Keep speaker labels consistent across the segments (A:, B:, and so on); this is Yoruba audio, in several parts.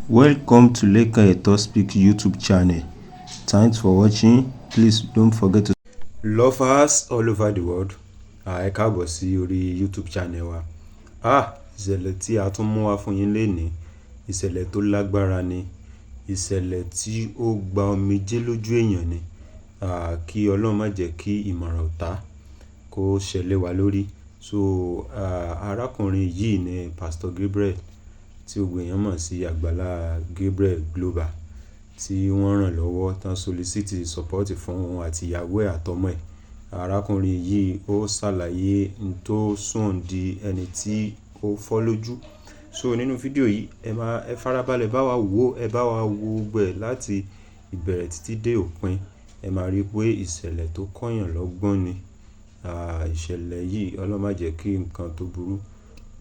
A: Welcome to Lekan Eto Speak YouTube channel. Thanks for watching. Please don't forget to. Lovers all over the world, ẹ káàbọ̀ sí orí YouTube channel wa. Ìṣẹ̀lẹ̀ tí a tún mú wá fún yín lénìí, ìṣẹ̀lẹ̀ tó lágbára ni, ìṣẹ̀lẹ̀ tí ó gba omijé lójú èèyàn ni. Kí Ọlọ́run má jẹ́ kí ìmọ̀ràn ọ̀tá kó ṣẹlẹ̀ wá lórí. So, arákùnrin yìí ni Pastor Gabriel tí gbogbo èèyàn mọ̀ sí Àgbàlá Gabriel Global, tí wọ́n ràn lọ́wọ́ tán, solicit support fún òun àti ìyàwó ẹ̀ àtọmọ ẹ̀. Arákùnrin yìí, ó ṣàlàyé n tó sùn di ẹni tí ó fọ́ lójú. So nínú fídíò yìí, ẹ máa ẹ farabalẹ̀ bá wa wò, ẹ bá wa wo gbogbo ẹ̀ láti ìbẹ̀rẹ̀ títí dé òpin. Ẹ máa rí pé ìṣẹ̀lẹ̀ tó kọ́yàn lọ́gbọ́n ni. Ìṣẹ̀lẹ̀ yìí, Ọlọ́run má jẹ́ kí nǹkan tó burú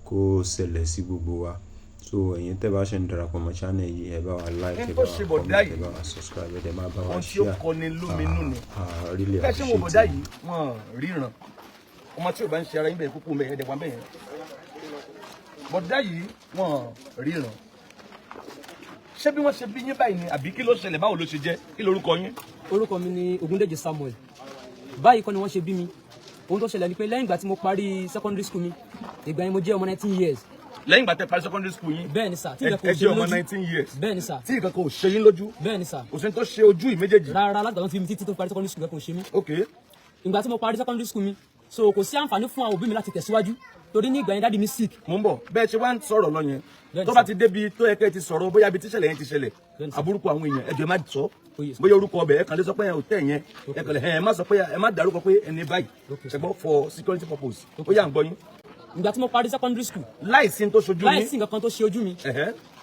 A: kó ṣẹlẹ̀ sí gbogbo wa. So ẹ̀yin tẹ́ bá ṣe ń darapọ̀ mọ́ channel yìí, ẹ bá wa like, ẹ
B: N
A: bá
B: tó
A: wa
B: ṣe
A: comment,
B: bọ̀dá
A: ẹ
B: yìí,
A: bá wa subscribe, ẹ dẹ̀ máa bá wa
B: ohun tí ó
A: share.
B: kọni lóminú ni.
A: Really
B: Bẹ́ẹ̀ ṣé wo bọ̀dá
A: appreciate
B: yìí, wọ́n ríran. Ọmọ tí ò bá ń ṣe ara yín bẹ́ẹ̀ kúkú mẹ́ ẹ̀ẹ́dẹ̀ wà bẹ́ẹ̀ yẹn. Bọ̀dá yìí, wọ́n ríran. Ṣé bí wọ́n ṣe bí yín báyìí ni, àbí kí ló ṣẹlẹ̀? Báwo ló ṣe jẹ́? Kí lorúkọ yín?
C: Orúkọ mi ni Ògúndèjì Samuel. Báyìí kọ́ ni wọ́n ṣe bí mi. Ohun tó ṣẹlẹ̀ ni pé lẹ́yìn ìgbà tí mo parí secondary school mi, ìgbà yẹn mo jẹ́ ọmọ 19 years.
B: Lẹ́yìn ìgbà tẹ́ parí secondary school yín?
C: Bẹ́ẹ̀ ni sà, tí
B: Ẹ
C: nǹkan kò
B: ẹ
C: ṣe
B: jẹ́
C: mí
B: ọmọ
C: lójú.
B: 19 years?
C: Bẹ́ẹ̀ ni sà.
B: Tí nǹkan kan ò ṣe yín lójú?
C: Bẹ́ẹ̀ ni sà.
B: Kò sí ní tó ṣe ojú yìí méjèèjì?
C: Rárá, láti ìgbà tó fi mi títí tó parí secondary school, kò ṣe mí. Ìgbà tí mo parí secondary school mi, so kò sí àǹfààní fún àwọn òbí mi láti tẹ̀síwájú, torí ní ìgbà yẹn daddy mi sick.
B: Mo ń bọ̀. Bẹ́ẹ̀ ṣe wá ń sọ̀rọ̀ lọ yẹn,
C: Bẹ́ẹ̀ni
B: tó bá
C: sà.
B: ti débi tó yẹ kẹ́ ẹ ti sọ̀rọ̀, bóyá ibi tíṣẹ̀lẹ̀ yẹn ti ṣẹlẹ̀,
C: Bẹ́ẹ̀ni sà.
B: àbúrúkọ àwọn èèyàn, ẹjọ́ ẹ má sọ.
C: Oye sà.
B: Bóyá orúkọ ọbẹ̀, ẹ kàn lè sọ pé ẹ ò tẹ̀ yẹn, ẹ kàn lè ẹ má sọ pé, ẹ má dárúkọ pé ẹni báyìí. Ṣẹgbọ́n, for security purpose. Ó yà ń gbọ́ yín.
C: Ìgbà tí mo parí secondary school,
B: Láìsí tó ṣojú
C: láì
B: yín.
C: sí nǹkan kan tó ṣe ojú mi,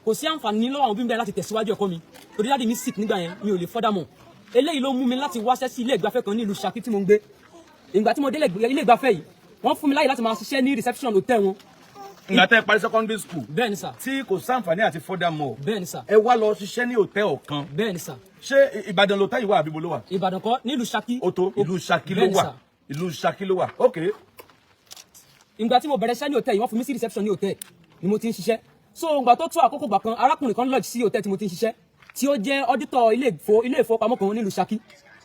C: kò sí àǹfààní lọ́wọ́ àwọn òbí mi bẹ́ẹ̀ láti tẹ̀síwájú ẹ̀kọ́ mi, torí daddy mi sick nígbà yẹn, mi ò lè further mọ́. Eléyìí ló mú mi láti wáṣẹ́ sí ilé ìgbafẹ́ kan ní ìlú Ṣakí tí mo ń gbé. Ìgbà tí mo délé ilé ìgbafẹ́ yìí, wọ́n fún mi láyè láti máa ṣiṣẹ́ ní reception hotel wọn.
B: Ìgbà tẹ́ parí secondary school,
C: Bẹ́ẹ̀ ni sà.
B: tí kò sáǹfààní àti further mọ́,
C: Bẹ́ẹ̀ ni sà.
B: ẹ wá lọ ṣiṣẹ́ ní hòtẹ́ẹ̀lì kan?
C: Bẹ́ẹ̀ ni sà.
B: Ṣé Ìbàdàn lòtẹ́ yìí wà, àbí ibo ló wà?
C: Ìbàdàn kọ́, nílùú Ṣakí.
B: Ó tó, ìlú Ṣakí ló
C: Bẹ́ẹ̀ ni
B: wà.
C: sà.
B: Ìlú Ṣakí ló wà, OK.
C: Ìgbà tí mo bẹ̀rẹ̀ iṣẹ́ ní hotel yìí, wọ́n fún mi sí reception ní hotel ni mo ti ń ṣiṣẹ́. So ìgbà tó tó àkókò gbà kan, arákùnrin kan lodge sí hotel tí mo ti ń ṣiṣẹ́, tí ó jẹ́ auditor ilé ìfowópamọ́ kan nílùú Ṣakí.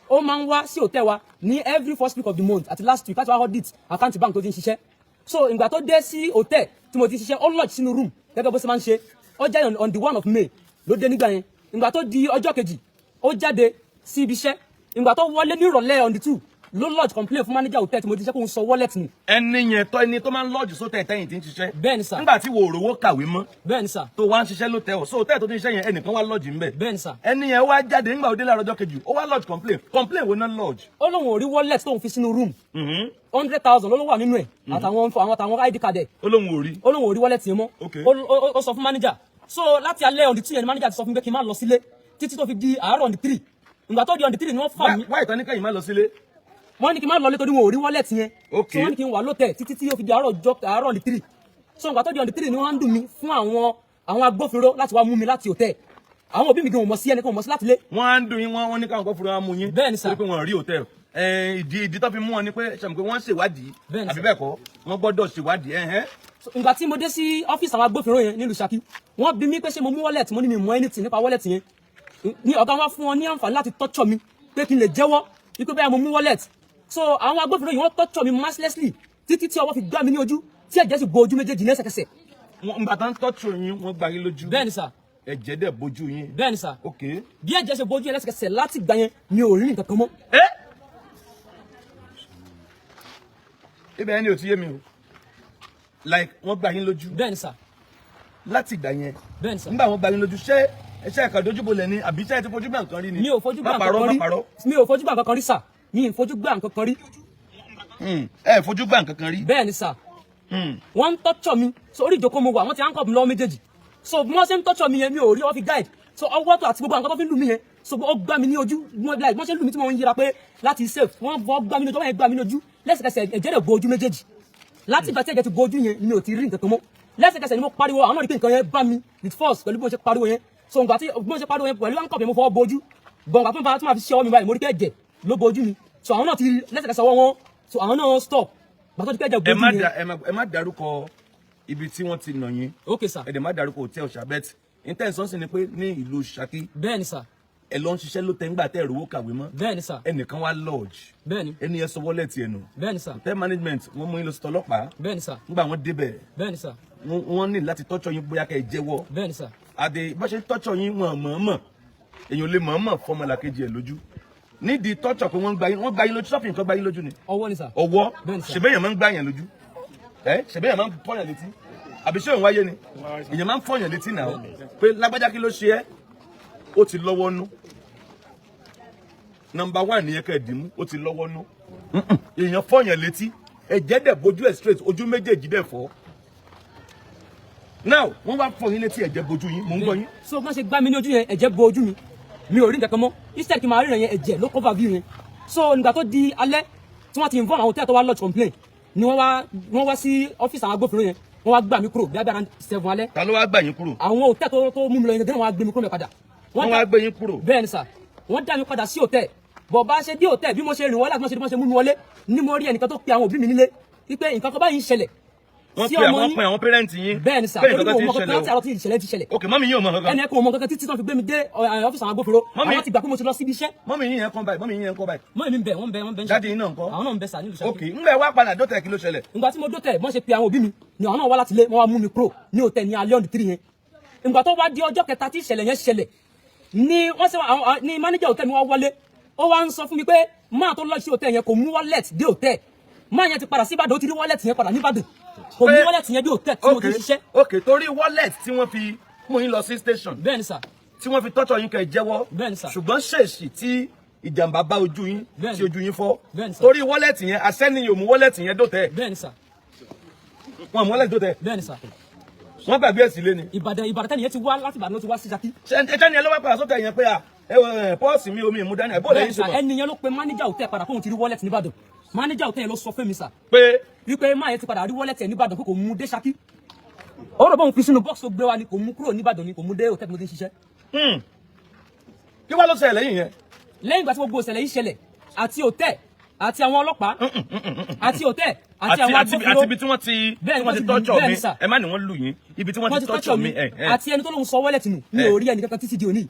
C: Ó máa ń wá sí hotel wa ní every first week of the month àti last week láti wá audit account bank tó ti ń ṣiṣẹ́. So ìgbà tó dé sí hotel tí mo ti ń ṣiṣẹ́, ó lodge sínú room gẹ́gẹ́ bó ṣe máa ń ṣe. Ó jẹ́ on the 1 of May ló dé nígbà yẹn. Ìgbà tó di ọjọ́ kejì, ó jáde sí ibi iṣẹ́. Ìgbà tó wọlé ní ìrọ̀lẹ́ on the 2, ló lodge complain fún manager hotel tí mo ti ṣiṣẹ́ kó ń sọ wallet nù.
B: Ẹni yẹn tọ́ ẹni tó máa ń lodge sótẹ̀ tẹ́yìn tí ń ṣiṣẹ́?
C: Bẹ́ẹ̀ ni sà.
B: Nígbà tí wo òrówó kàwé mọ́,
C: Bẹ́ẹ̀ ni sà.
B: tó wá ń ṣiṣẹ́ lótẹ́ẹ̀, so hòtẹ́ẹ̀ tó ti ń ṣiṣẹ́ yẹn, ẹnìkan wá lodge ńbẹ̀?
C: Bẹ́ẹ̀ ni sà.
B: Ẹni yẹn wá jáde nígbà òde láàárọ̀ ọjọ́ kejì, ó wá lodge complain. Complain wo náà lodge?
C: Ó lóun ò rí wallet tóun fi sínú room. 100,000 ló wà nínú ẹ̀, àtàwọn ID card ẹ̀.
B: Ó lóun ò rí.
C: Ó lóun ò rí wallet yẹn mọ́. Ó sọ fún manager. So láti alẹ́ on the 2 yẹn ni manager ti sọ fún mi pé kí n má lọ sílé títí tó fi di àárọ̀ on the 3. Ìgbà tó di on the 3 ni wọ́n fà mí.
B: Wá ìtàn ní kẹ́yìn má lọ sílé.
C: Wọ́n ní kí n má lọ lé torí wọn ò rí wallet yẹn. So wọ́n ní kí n wà lótẹ̀ títí tí ó fi di àárọ̀ ọjọ́, àárọ̀ on the 3. So ìgbà tó di on the 3 ni wọ́n ń dùn mí fún àwọn agbófinró láti wá mú mi láti hòtẹ́ẹ̀. Àwọn òbí mi gan ò mọ̀ sí, ẹnì kan ò mọ̀ sí láti lé.
B: Wọ́n á ń dùn yín, wọ́n ní káwọn kọ́ fúnra mú yín?
C: Bẹ́ẹ̀ ni sà.
B: Torí pé wọ́n rí hòtẹ́ẹ̀lì. Ìdí tó fi mú wọn ni pé ṣàmì pé wọ́n ń ṣèwádìí?
C: Bẹ́ẹ̀ ni
B: Àbí
C: sà.
B: bẹ́ẹ̀ kọ́? Wọ́n gbọ́dọ̀ ṣèwádìí ẹ̀hẹ́n.
C: So, ìgbà tí mo dé sí ọ́fíìsì àwọn agbófinró yẹn nílùú Ṣakí, wọ́n bi mí pé ṣé mo mú wallet. Mo ní mi mọ anything nípa wallet yẹn. Ní ọ̀gá wọn fún wọn ní àǹfààní láti torture mi pé kí n lè jẹ́wọ́ wípé bẹ́ẹ̀ mo mú wallet. So àwọn agbófinró yìí, wọ́n torture mi mercilessly títí tí ọwọ́ fi gbá mi ní ojú, tí ẹ̀jẹ̀ sì bo ojú méjèèjì ní ẹsẹ̀kẹsẹ̀.
B: Wọ́n ìgbà tán tọ́jú yín, wọ́n gbá yín lójú?
C: Bẹ́ẹ̀ ni sà.
B: Ẹ̀jẹ̀ dẹ̀ bójú yín?
C: Bẹ́ẹ̀ ni sà. Bí ẹ̀jẹ̀ ṣe bojú yẹn lẹ́sẹ̀kẹsẹ̀, láti gbà yẹn mi ò rí nǹkan kan mọ́.
B: Ẹ ibẹ̀ yẹn ni ò ti yé mi o. Like, wọ́n gbá yín lójú?
C: Bẹ́ẹ̀ ni sà.
B: Láti ìgbà yẹn?
C: Bẹ́ẹ̀ ni sà.
B: Nígbà wọ́n gbá yín lójú, ṣé ẹṣẹ́ ẹ̀ka dojúbolẹ̀ ni, àbí ṣé ẹ ti fojú gbà nǹkan rí ni?
C: Mi ò fojú gbà
B: Má
C: nǹkan
B: parọ́,
C: kan
B: má
C: rí.
B: parọ́.
C: Mi ò fojú gbà nǹkan kan rí sà, mi ò fojú gbà nǹkan kan rí.
B: Ẹ fojú gbà nǹkan kan rí?
C: Bẹ́ẹ̀ ni sà. Wọ́n ń torture mi. So orí ìjókòó mo wà, wọ́n ti handcuff mi lọ́wọ́ méjèèjì. So bí wọ́n ṣe ń torture mi yẹn, mi ò rí ọwọ́ fi guide. So ọwọ́ tó àti gbogbo àwọn tó fi ń lù mí yẹn, so ó gbá mi ní ojú. Wọ́n like wọ́n ṣe ń lù mí tí mo ń yíra pé láti save wọ́n fọ́ gbá mi ní ojú, wọ́n yẹn gbá mi ní ojú lẹ́sẹ̀kẹsẹ̀, ẹ̀jẹ̀ rẹ̀ bo ojú méjèèjì. Láti ìgbà tí ẹ̀jẹ̀ ti bo ojú yẹn, mi ò ti rí nǹkan kan mọ́. Lẹ́sẹ̀kẹsẹ̀ ni mo pariwo. Àwọn náà rí pé nǹkan yẹn bá mi with force pẹ̀lú bí mo ṣe pariwo yẹn. So ngbà tí bí mo ṣe pariwo yẹn pẹ̀lú handcuff yẹn, mo fọwọ́ bojú gbọ̀ngbà tó ń fa tó máa fi ṣe ọwọ́ mi báyìí, mo rí pé ẹ̀jẹ̀ ló bojú mi. So àwọn náà ti lẹ́sẹ̀kẹsẹ̀ ọwọ́ wọn, so àwọn náà stop gbàtọ́ ti pé ẹ̀jẹ̀
B: Ẹ
C: bojú
B: má
C: yẹn.
B: da ẹ má dárúkọ ibi tí wọ́n ti nà yín.
C: Ok sir.
B: Ẹ dẹ̀ má dárúkọ hòtẹ́ẹ̀lì ṣàbẹ́t. Intention sì ni pé ní ìlú Ṣakí,
C: Bẹ́ẹ̀ ni sà.
B: ẹ lọ ń ṣiṣẹ́ ló tẹ́ ń gbà tẹ́ ẹ̀rọ owó kàwé mọ́.
C: Bẹ́ẹ̀ ni sà.
B: Ẹnìkan wá lodge.
C: Bẹ́ẹ̀ ni.
B: Ẹni yẹn sọ wallet ẹ̀ nù.
C: Bẹ́ẹ̀ ni sà.
B: Hotel management, wọ́n mú yín lọ sí tọlọ́pàá.
C: Bẹ́ẹ̀ ni sà.
B: Nígbà wọ́n débẹ̀,
C: Bẹ́ẹ̀ ni sà.
B: wọ́n ní láti tọ́jọ́ yín bóyá kẹ́ ẹ jẹ́wọ́.
C: Bẹ́ẹ̀ ni sà.
B: Àdè bá ṣe tọ́jọ́ yín, wọn mọ̀ọ́mọ̀, èèyàn lè mọ̀ọ́mọ̀ fọmọlàkejì ẹ̀ lójú nídìí tọ́jọ́ pé wọ́n gba yín, wọ́n gba yín lójú, sọ́fìn kan gba yín lójú ni.
C: Ọwọ́ ni sà.
B: Ọwọ́.
C: Bẹ́ẹ̀ ni sà.
B: Ṣèbéyàn máa ń gbá yàn lójú ẹ, ṣèbéyàn máa ń fọyàn létí, àbí ṣé òun wáyé ni èèyàn máa ń fọyàn létí náà pé lágbájá, kí ló ṣe ẹ́? Ó ti lọ́wọ́ nú. Number one nìyẹn, kẹ́ ẹ̀ dìímú, ó ti lọ́wọ́ nú. Èèyàn fọyàn létí, ẹ̀jẹ̀ dẹ̀ bójú ẹ̀ straight, ojú méjèèjì dẹ̀ fọ́. Now, wọ́n wá fọ yín létí, ẹ̀jẹ̀ bójú yín. Mò ń gbọ́ yín.
C: So bọ́n ṣe gbá mi ní ojú yẹn, ẹ̀jẹ̀ bo ojú mi, mi ò rí nǹkan kan mọ́. Instead kí n máa ríran yẹn, ẹ̀jẹ̀ ló cover view yẹn. So nígbà tó di alẹ́ tí wọ́n ti inform àwọn hotel tó wá lodge complain ni, wọ́n wá sí ọ́fíìsì àwọn agbófinró yẹn, wọ́n wá gbà mí kúrò bí abẹ́rẹ́ 7 alẹ́.
B: Ta ló wá gbà yín kúrò?
C: Àwọn hotel tó mú mi lọ yẹn gẹ́gẹ́, wọ́n wá gbé mi kúrò mẹ́ padà.
B: Wọ́n wá gbé yín kúrò.
C: Bẹ́ẹ̀ ni sà, wọ́n dá mi padà sí hotel. Bọ̀ bá ṣe dé hotel, bí mo ṣe rìn wọlé àti bí mo ṣe mú mi wọlé ní, mo rí ẹnìkan tó pe àwọn òbí mi nílé wípé nǹkan kan báyìí ń ṣẹlẹ̀
B: Wọ́n
C: sí
B: pe
C: ọmọ
B: àwọn
C: yín.
B: Pe àwọn parent yín.
C: Bẹ́ẹ̀ ni sà.
B: Pé
C: Torí
B: nǹkan
C: mo
B: kan ti ń
C: mọ kankan
B: ṣẹlẹ̀
C: láti
B: o.
C: àárọ̀ tí ìṣẹ̀lẹ̀ ti ṣẹlẹ̀.
B: Ok, mummy yín ò mọ̀ kankan.
C: Ẹnì kan ò mọ kankan títí tí wọ́n fi gbé mi dé ọ́fíìsì àwọn agbófinró.
B: Mummy-
C: Àwọn ti gbà pé mo ti lọ síbi iṣẹ́.
B: Mummy yín yẹn kọ́ báyìí, mummy yín yẹn kọ́ báyìí?
C: Mummy mi ń bẹ, wọ́n ń bẹ, wọ́n ń bẹ ń ṣe.
B: Daddy yín náà ńkọ́?
C: Àwọn náà ń bẹ sà, nílùú Ṣakí.
B: Ok, ńgbà wá padà dọ́tẹ̀, kí ló ṣẹlẹ̀?
C: Ìgbà tí mo dọ́tẹ̀, wọ́n ṣe pe àwọn òbí mi ni àwọn náà wá láti ilé, wọ́n wá mú mi kúrò ní hotel ní alẹ́ on the 3 yẹn. Ìgbà tó wá di ọjọ́ kẹta tí ìṣẹ̀lẹ̀ yẹn ṣẹlẹ̀ ni wọ́n ṣe àwọn ní manager hotel mi wá wọlé, ó wá ń sọ fún mi pé máa tó lọ sí hotel yẹn kò mú wallet dé hotel. Máa yẹn ti padà sí Ìbàdàn, ó ti rí wallet yẹn padà níbàdàn, kò mú wallet yẹn dé hotel tí mo ti ń ṣiṣẹ́.
B: Ok, torí wallet tí wọ́n fi mú yín lọ sí station,
C: Bẹ́ẹ̀ ni sà.
B: tí wọ́n fi tọ́jọ́ yín kẹ́ ẹ jẹ́wọ́,
C: Bẹ́ẹ̀ ni sà.
B: ṣùgbọ́n ṣèèṣì tí ìjàmbá bá ojú yín,
C: Bẹ́ẹ̀ ni.
B: tí ojú yín fọ́,
C: Bẹ́ẹ̀ ni sà.
B: torí wallet yẹn, asẹ́ni yóò mú wallet yẹn dòtẹ́.
C: Bẹ́ẹ̀ ni sà.
B: Wọ́n mú wallet dòtẹ́.
C: Bẹ́ẹ̀ ni sà.
B: Wọ́n gbàgbé ẹ̀ sílé ni.
C: Ìbàdàn, Ìbàdàn tẹ́niyẹn ti wá, láti Ìbàdàn ló ti wá sí Ṣakí.
B: Ṣe ẹ jẹ́ ni ẹ lọ́wọ́ padà sókè yẹn pé à ẹ ẹ purse mi, omi ìmúdání ẹ bó
C: Bẹ́ẹ̀
B: lẹ́yìn
C: ni
B: ṣe
C: sà.
B: mọ̀?
C: Ẹni yẹn ló pe manager hotel padà kóhun ti rí wallet nìbàdàn. Manager hotel yẹn ló sọ fún mi sà,
B: pé
C: wípé máa yẹn ti padà rí wallet ẹ̀ nìbàdàn, pé kò mú dé Ṣakí. Ó rò bóun fi sínú box tó gbé wa ni, kò mú kúrò nìbàdàn ni, kò mú dé hotel tí mo ti ń ṣiṣẹ́.
B: Kí wá ló ṣẹlẹ̀ lẹ́yìn yẹn?
C: Lẹ́yìn ìgbà tí gbogbo ìṣẹ̀lẹ̀ yìí ṣẹlẹ̀, àti hotel àti àwọn ọlọ́pàá, àti hotel àti àwọn agbófinró,
B: àti ibi tí wọ́n ti
C: Bẹ́ẹ̀
B: tí
C: ni,
B: wọ́n ti
C: wọ́n ti
B: tọ́jọ́
C: bẹ́ẹ̀
B: mi
C: ni sà.
B: Ẹ má ní wọ́n lù yín, ibi tí wọ́n ti tọ́jọ́ mi ẹ ẹ
C: àti ẹni tó lóun sọ wallet nù, mi ò rí ẹnì kankan títí di òní.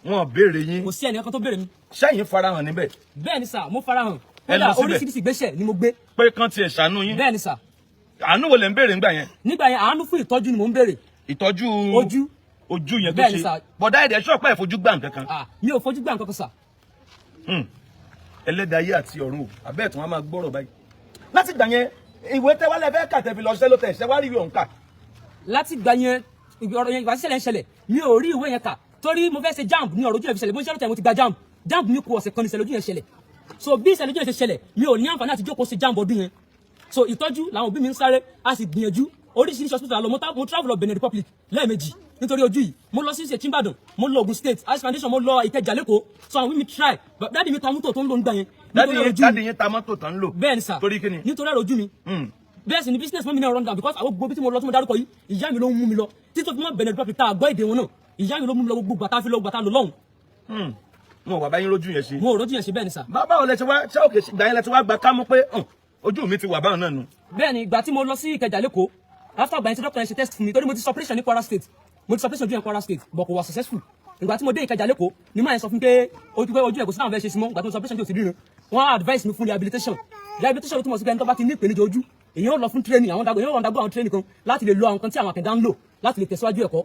B: Wọ́n béèrè yín?
C: Kò sí ẹnì kankan tó béèrè mi.
B: Ṣẹ́yìn farahàn níbẹ̀?
C: Bẹ́ẹ̀ ni sà, mo farahàn.
B: Ẹ lọ
C: Kódà
B: síbẹ̀.
C: oríṣiríṣi ìgbésẹ̀ ni mo gbé.
B: Pé kán tiẹ̀ ṣàánú yín?
C: Bẹ́ẹ̀ ni sà.
B: Àánú wo lẹ ń béèrè ńgbà yẹn?
C: Nígbà yẹn, àánú fún ìtọ́jú ni mò ń béèrè.
B: Ìtọ́jú?
C: Ojú.
B: Ojú yẹn tó
C: Bẹ́ẹ̀ ni
B: ṣe
C: sà.
B: Bọ̀dá ẹ̀dẹ̀ ṣọ́ọ̀pá ẹ̀ fojú gbà nǹkan kan?
C: Ah, mi ò fojú gbà nǹkan kan sà.
B: Ẹlẹ́dàá ayé àti ọ̀run o, àbẹ́ẹ̀ tí wọ́n á máa gbọ́rọ̀ báyìí. Láti gbà yẹn, ìwé tẹ́wálẹ̀ fẹ́ kà tẹ́ fi lọ ṣẹ́ ló tẹ̀ ṣẹ́ wá rí ìwé ọ̀hún kà?
C: Láti gbà yẹn, ọ̀rọ̀ yẹn, ìgbà tí ìṣẹ̀lẹ̀ ń ṣẹlẹ̀, mi ò rí ìwé yẹn kà torí mo fẹ́ ṣe JAMB ní ọ̀rọ̀ ojú yẹn fi ṣẹlẹ̀. Bó ń ṣẹlẹ̀ tẹ̀, mo ti gba JAMB. JAMB mi kù ọ̀sẹ̀ kan ní ìṣẹ̀lẹ̀ ojú yẹn ṣẹlẹ̀. So bí ìṣẹ̀lẹ̀ ojú yẹn ṣe ṣẹlẹ̀, mi ò ní àǹfààní àti jókòó ṣe JAMB ọdún yẹn. So ìtọ́jú làwọn òbí mi ń sáré, a sì gbìyànjú oríṣiríṣi hospital lọ. Mo travel lọ Benin Republic lẹ́ẹ̀mejì nítorí ojú yìí, mo lọ sí ṣètì Ìbàdàn, mo lọ Ogun State, Ice Foundation, mo lọ Ìkẹjà l'Ékòó. So àwọn òbí mi try, but daddy mi ta mọ́tò tó ń lò nígbà yẹn
B: Daddy
C: nítorí
B: yín?
C: ojú mi.
B: Daddy yín ta mọ́tò tán ń lò?
C: Bẹ́ẹ̀ ni sà.
B: Torí kíni?
C: Nítorí ọ̀rọ̀ ojú mi. Bẹ́ẹ̀ sì ni business mummy náà run down because àwọn gbogbo bí tí mo lọ, tí mo dárúkọ yìí, ìyá mi ló ń mú mi lọ títí tó fi mọ́ Benin Republic tá a gbọ́ èdè wọn náà. Ìyá mi ló mú mi lọ gbogbo gbàtà fi lọ gbàtà lọ lọ́hùn.
B: Wọn wà báyìí lójú yẹn ṣe?
C: Mo ò rójú yẹn ṣe, bẹ́ẹ̀ ni sà.
B: Báwo lẹ ṣe wá ṣé òkè gbà yẹn lẹ ti wá gba kámú pé hàn, ojú mi ti wà báwọn náà nù?
C: Bẹ́ẹ̀ ni, ìgbà tí mo lọ sí Ìkẹjà l'Ékòó, after ìgbà yẹn tí doctor yẹn ṣe test fún mi, torí mo ti ṣe operation ní Kwara State, mo ti ṣe operation ojú yẹn Kwara State, but kò wà successful. Ìgbà tí mo dé Ìkẹjà l'Ékòó ni máa yẹn sọ fún mi pé ojú pé ojú ẹ̀ kò sí táwọn fẹ́ ṣe sí mọ́. Ìgbà tí mo ṣe operation tí ò sì ríran, wọ́n á advice mi fún rehabilitation. Rehabilitation ló túmọ̀ sí pé ẹni tó bá ti ní ìpèníjà ojú, èèyàn ó lọ fún training, àwọn dàgbò, èèyàn ó undergo àwọn training kan láti lè lo àwọn kan tí àwọn àkàndá ń lò láti lè tẹ̀síwájú ẹ̀kọ́.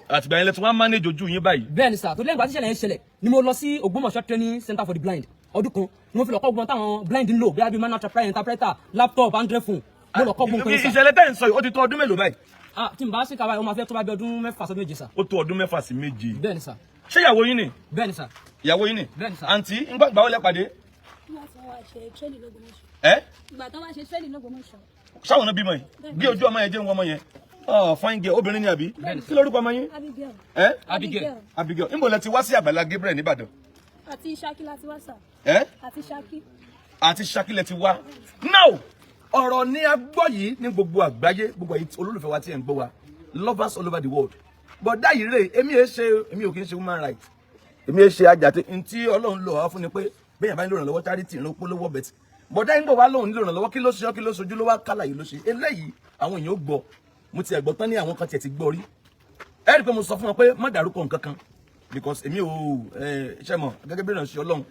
B: Àtìgbà yẹn lẹ ti wá manage ojú yín báyìí?
C: Bẹ́ẹ̀ ni sà. Tó lẹ́yìn ìgbà tí ìṣẹ̀lẹ̀ yẹn ṣẹlẹ̀ ni mo lọ sí Ògbómọ̀ṣọ́ Training Center for the Blind. Ọdún kan ni mo fi lọ kọ́ gbọ́n táwọn blind ń lò, bí i manual interpreter, laptop, android phone. Mo lọ kọ́ gbọ́n kan yẹn sà.
B: Ìṣẹ̀lẹ̀ tẹ́ ń sọ yìí, ó ti tó ọdún mélòó báyìí?
C: Ah, tí n bá sí kaba, ó máa fẹ́ tó bá bí ọdún 6 sọdún 7 sà.
B: Ó tó ọdún 6 sí 7?
C: Bẹ́ẹ̀ ni sà.
B: Ṣé ìyàwó yín ni?
C: Bẹ́ẹ̀ ni sà.
B: Ìyàwó yín ni?
C: Bẹ́ẹ̀ ni sà.
B: Àǹtí, ńgbà gbà ó lẹ pàdé?
D: Nígbà tí wọ́n wá ṣe training l'Ógbómọ̀ṣọ́.
B: Ẹ?
D: Ìgbà tí wọ́n wá ṣe training l'Ógbómọ̀ṣọ́.
B: Ṣáwọn náà bímọ yìí, bí ojú ọmọ yẹn jẹ́ ń wọ ọmọ yẹn. Ọ fine girl, obìnrin ni àbí? Kí lórúkọ ọmọ yín?
D: Abigail.
B: Ẹ?
C: Abigail.
B: Abigail, níbo lẹ ti wá sí Àgbàlá Gabriel nìbàdàn?
D: Àti Ṣakí láti wá sà.
B: Ẹ?
D: Àti Ṣakí.
B: Àti Ṣakí lẹ ti wá. Now, ọ̀rọ̀ ni a gbọ́ yìí ní gbogbo àgbáyé, gbogbo àyè olólùfẹ́ wa tí ẹ̀ ń gbọ́ wa, lovers all over the world. Bọ̀dá yìí rè, èmi ẹ̀ ṣe, èmi ò kì í ṣe human right, èmi ẹ̀ ṣe ajàtẹ ntí Ọlọ́run lò wá fún ni pé bẹ́ẹ̀ bá nílò ìrànlọ́wọ́, charity ìrànlọ́wọ́ polówó bẹ̀tì. Bọ̀dá yìí ń bọ̀ wá lóhùn nílò ìrànlọ́wọ́. Kí ló ṣe ọ́? Kí ló ṣojú ló wá kálà yìí ló ṣe eléyìí? Àwọn èèyàn ó gbọ́, mo ti ẹ̀gbọ́n tán ní àwọn kan tiẹ̀ ti gbọ́ rí. Ẹ rí i pé mo sọ fún wọn pé má dárúkọ nǹkan kan, because èmi ò ṣe mọ̀ gẹ́gẹ́ bí ìránṣẹ́ Ọlọ́run,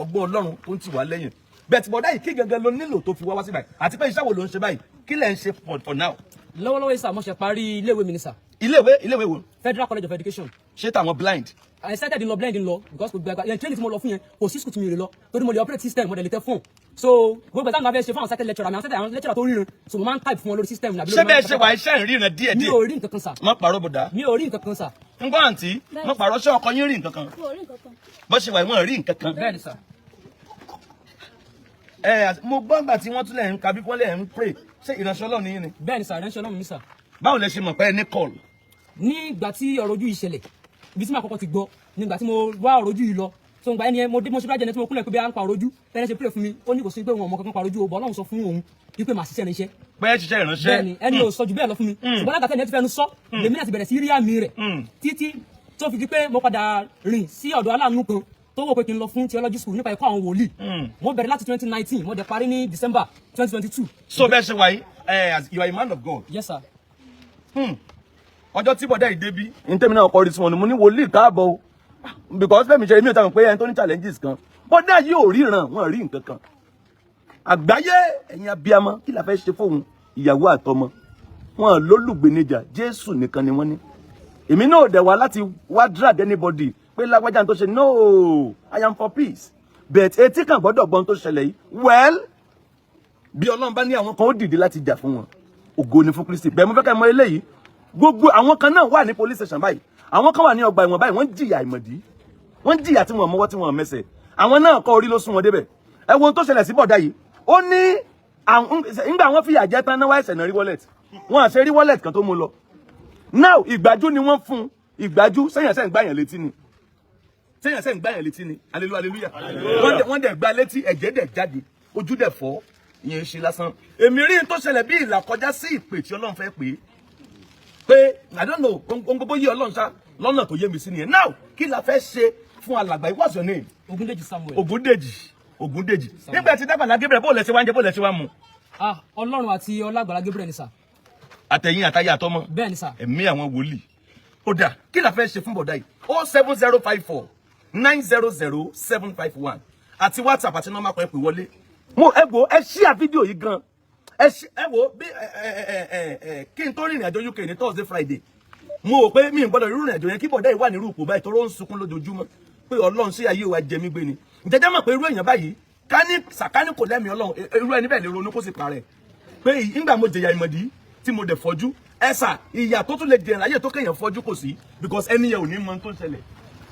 B: ọgbọ́n Ọlọ́run tó ń tì wá lẹ́yìn bẹ́ẹ̀ tí bọ̀dá yìí, kí gangan ló nílò tó fi wá wá sí báyìí, àti pé iṣẹ́ wo ló ń ṣe báyìí? Kí lẹ̀ ń ṣe for now?
C: Lọ́wọ́lọ́wọ́ sir, mo ṣe parí iléèwé mi ni, sir.
B: Iléèwé wo?
C: Federal College of Education.
B: Ṣé tàwọn blind?
C: I started lọ blind lọ because gbogbo àgbà yẹn, training tí mo lọ fún yẹn, kò sí school tí mi lè lọ, torí mo lè operate system, mo dẹ̀ lè tẹ phone. So gbogbo ìgbà táwọn máa fẹ́ ṣe fún àwọn sighted lecturer mi, àwọn sighted, àwọn lecturer tó ríran, so mo máa ń type fún wọn lórí system nàbí
B: Ṣé
C: lórí.
B: bẹ́ẹ̀ ṣe wà, iṣẹ́ ìríran díẹ̀
C: Mi
B: díẹ̀?
C: ò rí nǹkan kan, sir.
B: Má parọ́, bọ̀dá.
C: Mi ò rí nǹkan kan, sir.
B: Ń gbọ́, àǹtí, má parọ́. Ṣé ọkọ yín rí nǹkan kan?
D: Mo ò rí nǹkan kan.
B: Bó ṣe wà, ìwọ̀n rí nǹkan kan?
C: Bẹ́ẹ̀ ni, sir.
B: Ẹ mo gbọ́ gbà tí wọ́n tún lẹ̀ ń ka bí wọ́n lẹ̀ ń pray. Ṣé ìránṣẹ́ Ọlọ́run yín ni?
C: Bẹ́ẹ̀ ni, sir, ìránṣẹ́ Ọlọ́run mi, sir.
B: Báwo lẹ ṣe mọ̀ pé ẹ ní call?
C: Nígbà tí ọ̀rọ̀ ojú yìí ṣẹlẹ̀, ibi tí màá kọ́kọ́ ti gbọ́ nígbà tí mo wá ọ̀rọ̀ ojú yìí lọ, so ngbà ẹni yẹn, mo dé, mo ṣe bá jẹ́ ẹni tí mo kúnlẹ̀ pé bí a ń pa ọ̀rọ̀ ojú tẹ́lẹ̀, ṣe pray fún mi, ó ní kò sí pé wọn ò mọ kankan pa ọ̀rọ̀ ojú o bọ̀, Ọlọ́run sọ fún òun wípé màá ṣiṣẹ́ níṣẹ́.
B: Pé ẹ ṣiṣẹ́ ìránṣẹ́.
C: Bẹ́ẹ̀ ni, ẹni ò sọ jù bẹ́ẹ̀ lọ fún mi, ṣùgbọ́n lágbàtà ẹni ẹ ti fẹ́nu sọ, lèmi náà ti bẹ̀rẹ̀ sí rí àmì rẹ̀ títí tó fi di pé mo padà rìn sí ọ̀dọ̀ aláàánú kan tó wò pé kí n lọ fún theology school nípa ẹ̀kọ́ àwọn wòlíì. Mo bẹ̀rẹ̀ láti 2019, mo dẹ̀ parí ní December 2022.
B: So bẹ́ẹ̀ ṣe wà yìí, ẹ you are a man of God?
C: Yes, sir.
B: Ọjọ́ tí bọ̀dá yìí débí ní tèmi náà kọrí sí wọn ni mo ní, "Wòlíì, káàbọ̀ o," because bẹ́ẹ̀ mi ṣe, èmi ò tàbí pé ẹni tó ní challenges kan. Bọ̀dá yìí ò ríran, wọn rí nǹkan kan. Àgbáyé, ẹ̀yin abiyamọ, kí la fẹ́ ṣe fóun? Ìyàwó àtọmọ wọn lólùgbènijà, Jésù nìkan ni wọ́n ní. Èmi náà dẹ̀ wá láti wá drag anybody pé lágbájá tó ṣe. No, I am for peace, but etí kan gbọ́dọ̀ gbọ́n tó ṣẹlẹ̀ yìí. Well, bí Ọlọ́run bá ní àwọn kan ó dìde láti jà fún wọn, ògo ni fún Kristi. Bẹ́ẹ̀ mo fẹ́ ká mọ eléyìí, gbogbo àwọn kan náà wà ní police station báyìí, àwọn kan wà ní ọgbà ẹ̀wọ̀n báyìí, wọ́n jìyà ìmọ̀dí, wọ́n jìyà tí wọ́n mọ́wọ́ tí wọ́n mẹsẹ̀. Àwọn náà kọ́ orí ló sún wọn débẹ̀. Ẹ wo ohun tó ṣẹlẹ̀ sí bọ̀dá yìí. Ó ní ńgbà wọ́n fìyà jẹ tán náà, wá ẹsẹ̀ náà rí wallet wọn, àṣẹ rí wallet kan tó mú lọ. Now, ìgbájú ni wọ́n fún, ìgbájú sẹ́yìn ẹsẹ̀ ń gbáyàn létí ni, sẹ́yìn ẹsẹ̀ ń gbáyàn létí ni. Hallelujah, hallelujah. Wọ́n dẹ̀ gbá létí, ẹ̀jẹ̀ dẹ̀ jáde, ojú dẹ̀ fọ́. Ìyẹn ṣe lásán. Èmi rí n tó ṣẹlẹ̀ bí ìlà kọjá sí ìpè tí Ọlọ́run fẹ́ pè é pé, I don't know, ohun gbogbo yé Ọlọ́run ṣá lọ́nà tó yé mi sí nìyẹn. Now, kí la fẹ́ ṣe fún alàgbà yìí? What's your name?
C: Ogundeji Samuel.
B: Ògúndèjì, Ògúndèjì. Nígbà tí dàgbà Gabriel, bó lẹ ṣe wá ń jẹ, bó lẹ ṣe wá mu?
C: Ah, Ọlọ́run àti Ọlágbàlá Gabriel ni, sir.
B: Àtẹ̀yìn àtayé àtọmọ?
C: Bẹ́ẹ̀ ni, sir.
B: Ẹ̀mí àwọn wòlíì. Ó dà, kí la fẹ́ ṣe fún bọ̀dá yìí? 07054900751 àti WhatsApp àti nọ́mbà kan, ẹ pè wọlé. Mo ẹ wo, ẹ ṣíà fídíò yìí gan. Ẹ ṣí, ẹ wo bí ẹ ẹ ẹ ẹ ẹ kí n tó rìnrìn àjò UK ní Thursday, Friday, mo rò pé mi ì gbọ́dọ̀ rírìn àjò yẹn kí bọ̀dá yìí wà nírú ipò báyìí, tó ń sunkún lójoojúmọ́ pé Ọlọ́run sí ayé wa jẹ mí gbé ni. Ǹjẹ́jẹ́ mọ̀ pé irú èèyàn báyìí, ká ní sàkání kò lẹ́mìí Ọlọ́run, irú ẹni bẹ́ẹ̀ lè ronú kó sì parẹ́ pé ìgbà mo jẹ̀yà ìmọ̀dí tí mo dẹ̀ fọ́jú. Ẹ̀sà ìyà tó tún lè jẹ̀yàn láyé tó kéèyàn fọ́jú kò sí, because ẹni yẹn ò ní mọ ohun tó ń ṣẹlẹ̀.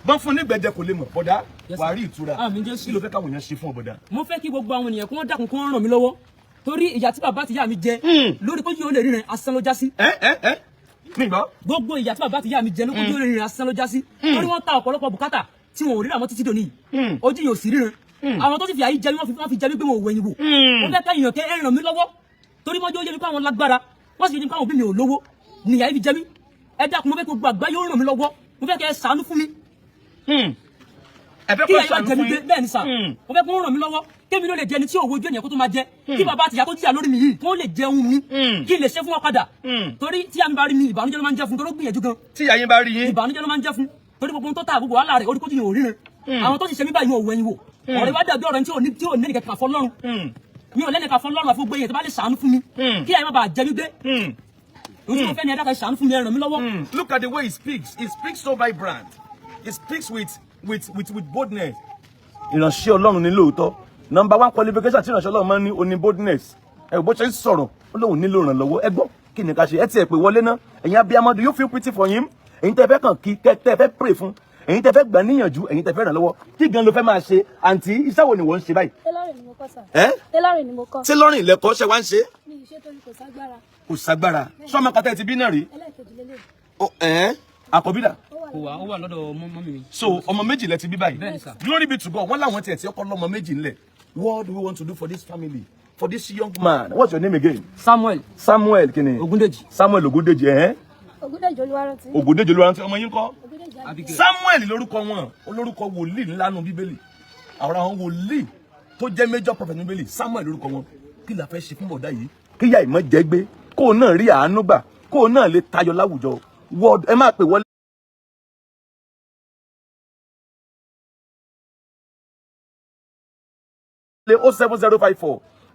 B: Bọ́n fún nígbẹ̀jẹ kò lè mọ̀. Bọ̀dá,
C: Yes,
B: wàá
C: sir.
B: rí ìtura.
C: Àmín, Jésù.
B: Kí ló fẹ́ káwọn èèyàn ṣe fún ọ, bọ̀dá?
C: Mo fẹ́ kí gbogbo àwọn ènìyàn kí wọ́n dákun, kí wọ́n ràn mí lọ́wọ́, torí ìyà tí bàbá àti ìyá mi jẹ lórí kójú ó lè ríran, asán ló já sí.
B: Ẹ ẹ ẹ mi gbọ́.
C: Gbogbo ìyà tí bàbá àti ìyá mi jẹ lórí kójú ó lè ríran, asán ló já sí, torí wọ́n ta ọ̀pọ̀lọpọ̀ bùkátà tí wọn ò ríra mọ́ títí dòní yìí. Ojú yóò sì ríran. Àwọn tó sì fi àyí jẹ mí, wọ́n fi jẹ mí pé wọn ò wẹ̀yìn wò. Wọ́n fẹ́ kẹ́yìn kẹ́ ẹ ràn mí lọ́wọ́, torí mọ́jú ó yẹ mi pé àwọn lágbára, wọ́n sì fi ní pé àwọn òbí mi ò lówó nìyà yìí fi jẹ mí. Ẹ dákun, mo fẹ́ kí gbogbo àgbáyé ó ràn mí lọ́wọ́. Mo fẹ́ kẹ́ ẹ ṣàánú fún mi.
B: Ẹ fẹ́
C: Kí
B: kó
C: ẹ̀yin bá
B: ṣàánú
C: jẹ mí
B: fún
C: gbé
B: yín.
C: Bẹ́ẹ̀ ni, sir. Mo fẹ́ kó ràn mí lọ́wọ́, kémi ló lè jẹni tí òwò ojú ènìyàn kó tó máa jẹ, kí bàbá àtìyá tó jìyà lórí mi yìí kó lè jẹun mi, kí n lè ṣe fún wọn padà, torí tí àmì bá rí mi, ìbànújẹ́ ló máa ń jẹ́ fún, torí ó gbìyànjú gan.
B: Tí ìyá yín bá rí yín?
C: Ìbànújẹ́ ló máa ń jẹ́ fún, torí gbogbo ohun tó ta, gbogbo wàhálà rẹ̀ orí kójú yẹn ò ríran. Àwọn tó sì ṣe mí báyìí, wọn ò wẹ̀yìn wò. Ọ̀rẹ́ wa dàbí ọ̀rẹ́ tí ò ní ẹnìkan kan fọlọ́run. Mi ò lẹ́nìkan fọlọ́run àfi gbogbo èèyàn tó bá lè ṣàánú fún mi, kí àyè má bàa jẹ mí gbé. Ohun tí mo fẹ́ ni, ẹ dákun, ṣàánú fún mi, ẹ ràn mí lọ́wọ́.
B: Look at the way he speaks. He speaks so vibrant. He speaks with boldness. Ìránṣẹ́ Ọlọ́run ní lóòótọ́. Number one qualification tí ìránṣẹ́ Ọlọ́run máa ń ní oní boldness. Ẹ ò bó ṣe ń sọ̀rọ̀, ó lóun nílò ìrànlọ́wọ́. Ẹ gbọ́, kí ni ká ṣe? Ẹ tiẹ̀ pè wọlé ná. Ẹ̀yin abiyamọ, do you feel pity for him? Ẹ̀yin tẹ́ fẹ́ kàn kí, tẹ́ fẹ́ pray fún. Ẹ̀yin tẹ́ fẹ́ gbà níyànjú, ẹ̀yin tẹ́ fẹ́ ràn lọ́wọ́. Kí gan ló fẹ́ máa ṣe? Àǹtí, iṣẹ́ wo ni wọ́n ń ṣe báyìí?
D: Tailoring ni mo kọ́, sir.
B: Ẹ́?
D: Tailoring ni mo kọ́.
B: Tailoring lẹ́kọ̀ọ́ ṣe wá ń ṣe?
D: Mi ì ṣe torí kò ságbára.
B: Kò ságbára. Sọ́mọ kátà ẹ ti bí náà rí?
D: Ẹlẹ́ẹ̀kejì lélẹ̀.
B: Ẹ́ àkọ́bí dà?
D: Ó wà.
C: Kò wá, ó wà lọ́dọ̀ mummy mi.
B: So ọmọ méjì lẹ ti bí báyìí?
C: Bẹ́ẹ̀ni, sir.
B: Glory be to God. Wọ́n láwọn tiẹ̀ tí ọkọ lọ́mọ méjì ńlẹ̀. What do we want to do for this family, for this young man? What's your name again?
C: Samuel.
B: Samuel kini?
C: Ogundeji.
B: Samuel Ogundeji, ẹ̀hẹ́n.
D: Ògúndèjì Olúwarántí.
B: Ogundeji Olúwarántí. Ọmọ yín kọ́?
D: Ògúndèjì.
C: Abigail.
B: Samuel lórúkọ wọn, olórúkọ wòlíì ńlá nu Bíbélì, àwọn wòlíì tó jẹ́ major prophet ní Bíbélì, Samuel lórúkọ wọn. Kí la fẹ́ ṣe fún bọ̀dá yìí? Kíyà ìmọ̀ jẹ́ gbé, kó o náà rí àánú gbà, kó o náà lè tayọ láwùjọ. Word ẹ máa pè wọlé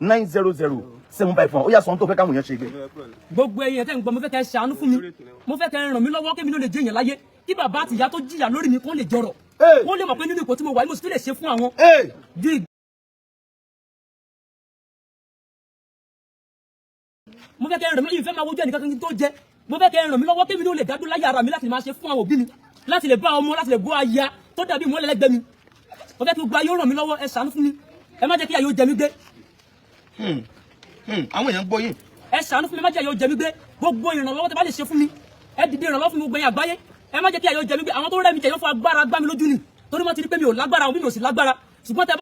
B: 07054900754. Ó yá, sọ ohun tó fẹ́ káwọn èèyàn ṣe gbé.
C: Gbogbo ẹ̀yin tẹ́ ń gbọ́, mo fẹ́ kẹ́ ẹ ṣàánú fún mi, mo fẹ́ kẹ́ ẹ ràn mí lọ́wọ́ kémi ló lè jẹ́ èèyàn láyé, kí bàbá àti ìyá tó jìyà lórí mi kó lè jọrọ̀, wọ́n lè mọ̀ pé nínú ipò tí mo wà yìí, mo sì tún lè ṣe fún àwọn ju mo fẹ́ kẹ́ ẹ ràn mí lọ́wọ́, ìfẹ́ máa wojú ẹnìkan kí n tó jẹ. Mo fẹ́ kẹ́ ẹ ràn mí lọ́wọ́ kémi ló lè dádúró láyé ara mi láti máa ṣe fún àwọn òbí mi, láti lè bá ọmọ, láti lè bọ́ aya tó dàbí ìmọ̀lẹ́lẹ́gbẹ́ mi. Mo fẹ́ kí gbogbo ayé ó ràn mí lọ́wọ́. Ẹ ṣàánú fún mi, ẹ má jẹ́ kí ayé ó jẹ mí gbé.
B: Àwọn èèyàn ń gbọ́ yín.
C: Ẹ ṣàánú fún mi, ẹ má jẹ́ ayé ó jẹ mí gbé. Gbogbo ìrànlọ́wọ́ tẹ́ bá lè ṣe fún mi, ẹ dìde ìrànlọ́wọ́ fún mi. Gbogbo ẹ̀yin àgbáyé, ẹ má jẹ́ kí ayé ó jẹ mí gbé. Àwọn tó rẹ́ mi jẹ yóò fọ agbára gbá mi lójú ni, torí wọ́n ti rí pé mi ò lágbára, òbí mi ò sì lágbára, ṣùgbọ́n tẹ́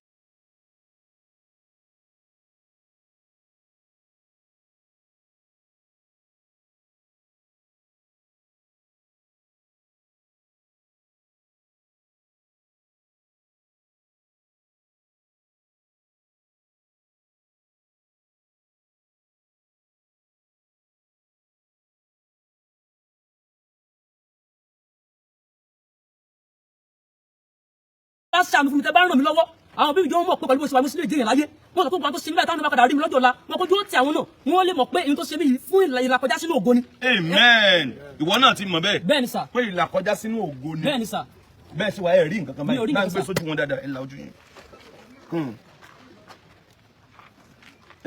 C: bá ṣàánú fún mi, tẹ́ bá ràn mí lọ́wọ́, àwọn òbí mi jọ mọ̀ pé pẹ̀lú bó ṣe wà mí sílé ìjẹyàn láyé. Wọ́n sọ pé gbogbo àwọn tó ṣe mí báyìí, táwọn náà bá padà rí mi lọ́jọ́ ọ̀la, wọn kojú ó ti àwọn náà, wọ́n lè mọ̀ pé ihun tó ṣe mí yìí fún ìlàkọjá sínú ògo ni.
B: Amen. Ìwọ náà ti mọ̀ bẹ́ẹ̀.
C: Bẹ́ẹ̀ ni sà.
B: Pé ìlàkọjá sínú ògo ni.
C: Bẹ́ẹ̀ ni sà.
B: Bẹ́ẹ̀ sì wà, ẹ̀ rí nǹkan kan
C: Mi ò rí
B: báyìí náà
C: nǹkan
B: gbé
C: sà.
B: sójú wọn dáadáa. Ẹ la ojú yín.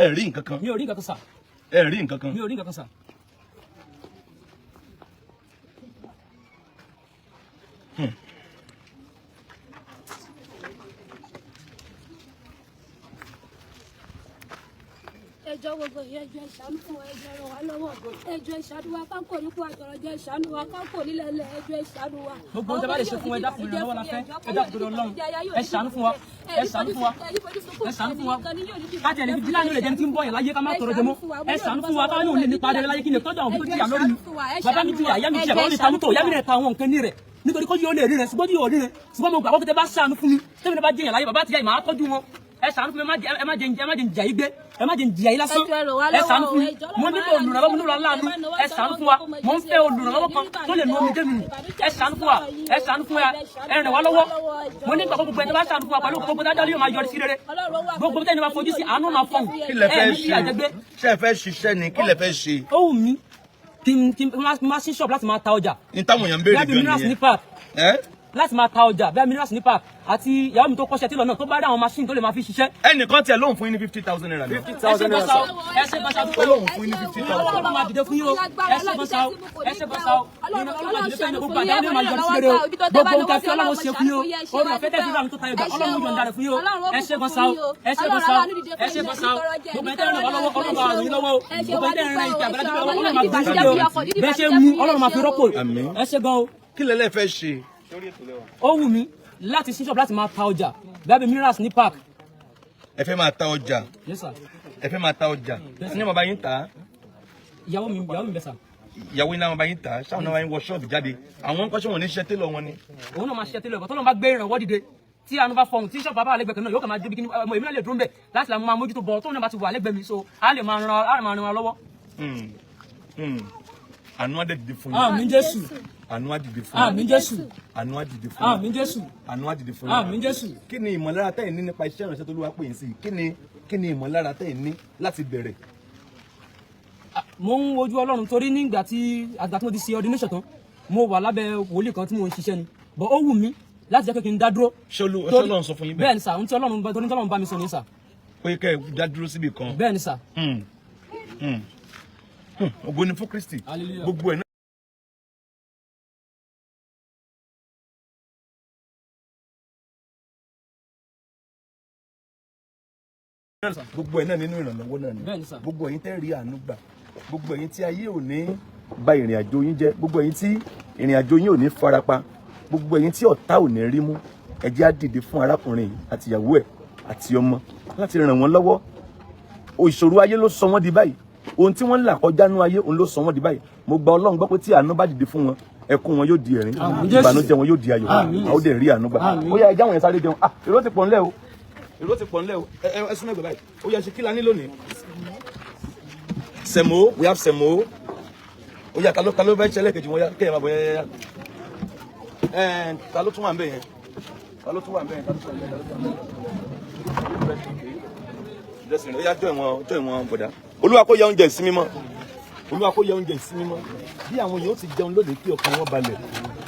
B: Ẹ rí nǹkan kan?
C: Mi ò rí nǹkan kan sà.
B: Ẹ rí nǹkan kan?
C: Mi ò rí nǹkan kan sà.
D: Ẹjọ́ gbogbo ìyẹn, ẹjọ́ ìṣàánú fún wa, ẹjọ́ ràn wá lọ́wọ́, ẹjọ́ ìṣàánú wa, kákò nípò àtọ̀rọ̀jẹ́, ìṣàánú wa, kákò nílẹ̀ lẹ̀, ẹjọ́ ìṣàánú wa.
C: Gbogbo ohun tí a bá lè ṣe fún wa, ẹ dákun, ìrànlọ́wọ́ la fẹ́. Ẹ dákun torí Ọlọ́run, ẹ ṣàánú fún wa, ẹ ṣàánú fún wa, ẹ ṣàánú fún wa. Káàtì ẹ̀ lè fi dílà ní olè jẹni tí ń bọ̀ yẹn láyé, ká má tọrọ jẹ mọ́. Ẹ ṣàánú fún wa, káwọn yóò lè nípa adẹ́rẹ́ láyé, kí n lè tọ́jú àwọn òbí tó jìyà lórí mi. Bàbá mi jìyà, ìyá mi jìyà, bàbá mi ta mọ́tò, ìyá mi rẹ̀ ta àwọn nǹkan ní rẹ̀ nítorí kó yóò lè rí rẹ̀, ṣùgbọ́n yóò rí rẹ̀. Ṣùgbọ́n mo gbàgbọ́ pé tẹ́ bá ṣàánú fún mi, tẹ́mi náà bá jẹyàn láyé, bàbá àti ìyá yìí, màá tọ́jú wọn. Ẹ ṣàánú fún mi, ẹ má jẹ́ ẹ má jẹ́ ń jìyà yìí gbé, ẹ má jẹ́ ń jìyà yìí lásán.
D: Ẹ jọ̀ọ́, ẹ ràn wá
C: Ẹ ṣàánú fún mi.
D: lọ́wọ́,
C: Mo nílò olùrànlọ́wọ́, mo nílò aláàánú. Ẹ ṣàánú fún wa. Mo ń fẹ́ olùrànlọ́wọ́ kan tó lè nu omijé mi nù. Ẹ ṣàánú fún wa, ẹ ṣàánú fún wa, ẹ ràn wá lọ́wọ́. Mo ní ìgbàgbọ́, gbogbo ẹni tó bá ṣàánú fún wa, pẹ̀lú gbogbo dájọ́ yóò máa yọrí sí rere. Gbogbo tẹ́ni máa fojú sí, àánú máa fọhùn.
B: Kí lẹ
C: Ẹ
B: fẹ́
C: ní sí
B: ṣe?
C: àjẹgbé.
B: Ṣé ẹ fẹ́ ṣiṣẹ́ ni? Kí lẹ fẹ́ ṣe?
C: Ó wù mí kí n má sí ṣọ́ọ̀bù láti máa ta ọjà.
B: Ní táwọn èèyàn ń béèrè
C: Bẹ́ẹ̀ bí
B: gan
C: minerals ní
B: nìyẹn.
C: park,
B: Ẹ
C: láti máa ta ọjà bẹ́ẹ̀, minerals ní park, àti ìyàwó mi tó kọ́ṣẹ́ tí lọ náà, tó bá rí àwọn machine tó lè máa fi ṣiṣẹ́.
B: Ẹnìkan tiẹ̀ lóun fún yín ní 50,000 naira náà.
C: Ẹ ṣe gbọ́sà o, ẹ ṣe gbọ́sà o.
B: Ó lóun fún yín ní 50,000.
C: Ọlọ́run máa dìde fún yín o. Ẹ ṣe gbọ́sà o, ẹ ṣe gbọ́sà o. Ìrànlọ́wọ́ máa dìde fún yín, gbogbo àdáni máa yọrí sí rere o. Gbogbo ohun tẹ́ fi Ọlọ́run ṣe fún yín o, orí ọ̀fẹ́ tẹ́ fi ràn tó tayọ gbà, Ọlọ́run yọ̀ǹda rẹ̀ fún yín o. Ẹ ṣe gbọ́sà o, ẹ ṣe gbọ́sà o, ẹ ṣe gbọ́sà o. Gbogbo ẹ̀ tẹ́ ràn wá lọ́wọ́, Ọlọ́run máa ràn yín lọ́wọ́ o. Gbogbo ẹ̀ tẹ́ ràn ìkẹ́ àgbàlagbà lọ́wọ́, Ọlọ́run máa gbé yín sókè o. Bẹ́ẹ̀ ṣe mú, Ọlọ́run máa fi rọ́pò.
B: Àmín.
C: Ẹ ṣe gan o.
B: Kí lẹ lẹ fẹ́ ṣe?
C: Ó wù mí láti sí ṣọ́ọ̀bù láti máa ta ọjà bẹ́ẹ̀ bí minerals ní park.
B: Ẹ fẹ́ máa ta ọjà?
C: Yes sir.
B: Ẹ fẹ́ máa ta ọjà ní bàbá yín tà á?
C: Ìyàwó mi bẹ̀ sà.
B: Ìyàwó yín náà bàbá yín tà á, ṣáwọn náà bá yín wọ ṣọ́ọ̀bù jáde? Àwọn ń kọ́ṣẹ́ wọn ní iṣẹ́ télọ̀ wọn ni.
C: Òun náà máa ṣiṣẹ́ tẹ́lẹ̀ ọ̀bọ̀ tó lọ́n bá gbé ìrànwọ́ dìde, tí àánú bá fọhùn, tí ṣọ́ọ̀bù bàbá àlẹ́gbẹ̀ẹ́ kan náà yóò kàn máa débi kí ni ọmọ èmi náà lè dúró ń bẹ̀ láti lè máa mójútó bọ̀, tóun náà bá ti wà lẹ́gbẹ̀ẹ́ mi, so á lè máa ran wa lọ́wọ́.
B: Àánú á dẹ̀ dìde fún yín.
C: Àmín Jésù.
B: Àánú á dìde fún yín.
C: Àmín Jésù.
B: Àánú á dìde fún yín.
C: Àmín Jésù.
B: Àánú á dìde fún yín.
C: Àmín Jésù.
B: Kí ni ìmọ̀lára tẹ́yìn ní nípa iṣẹ́ ìránṣẹ́ tó Olúwa pè yín sí? Kí ni ìmọ̀lára tẹ́yìn ní láti bẹ̀rẹ̀?
C: Mo ń wojú Ọlọ́run, torí nígbà tí àgbà tí mo ti ṣe ordination tán, mo wà lábẹ́ wòlíì kan tí mo ń ṣiṣẹ́ ni, but ó wù mí láti jẹ́ pé kí n dá dúró.
B: Ṣé ṣé Ọlọ́run sọ fún yín bẹ́ẹ̀?
C: Bẹ́ẹ̀ ni sà, ohun tí Ọlọ́run bá, torí tí Ọlọ́run bá mi sọ ni sà.
B: Pé kẹ́ ẹ dá dúró síbì kan.
C: Bẹ́ẹ̀ ni sà.
B: Ògo ni fún Kristi.
C: Hallelujah.
B: Gbogbo ẹ̀ náà, gbogbo ẹ̀ náà nínú ìrànlọ́wọ́ náà ni.
C: Bẹ́ẹ̀ ni sà.
B: Gbogbo ẹ̀yin tẹ́ rí àánú gbà, gbogbo ẹ̀yin tí ayé ò ní bà ìrìn àjò yín jẹ́, gbogbo ẹ̀yin tí ìrìn àjò yín ò ní farapa, gbogbo ẹ̀yin tí ọ̀tá ò ní rí mú, ẹ jẹ́ á dìde fún arákùnrin yìí àti ìyàwó ẹ̀ àti ọmọ láti ràn wọ́n lọ́wọ́. Ìṣòro ayé ló sọ wọ́n di báyìí. Ohun tí wọ́n ń là kọjá nú ayé òun ló sọ wọ́n di báyìí. Mo gba Ọlọ́run gbọ́ pé tí àánú bá dìde fún wọn, ẹkún wọn yóò di ẹ̀rín,
C: Àmín Jésù.
B: ìbànújẹ́ wọn yóò di ayọ̀.
C: Àmín.
B: A ó dẹ̀ rí àánú gbà.
C: Àmín.
B: Ó yá, ẹjá wọn yẹn sáré jẹun. Ah, èrò ti pọ̀ ńlẹ̀ o, èrò ti pọ̀ ńlẹ̀ o. Ẹ ẹ ẹ súnmọ́ ẹgbẹ́ báyìí. Ó yá, ṣe kí la ní lónìí? Semo, we have semo. Ó yá, ta ló fẹ́ ṣẹlẹ̀ kejì wọn? Yá, kéèyàn máa bọ̀ yá yá. Ẹ̀, ta ló tún wà ń bẹ̀ yẹn? Ta ló tún wà ń bẹ̀ yẹn? Ta ló tún wà ń bẹ̀ yẹn? Ta ló tún wà ń bẹ̀ yẹn? Dressing, ó yá, jọ ìwọ̀n, jọ ìwọ̀n bọ̀dá. Olúwa kó yẹ oúnjẹ sí mímọ́. Olúwa kó yẹ oúnjẹ sí mímọ́. Bí àwọn yóò ti jẹun lónìí, kí ọkàn wọn balẹ̀,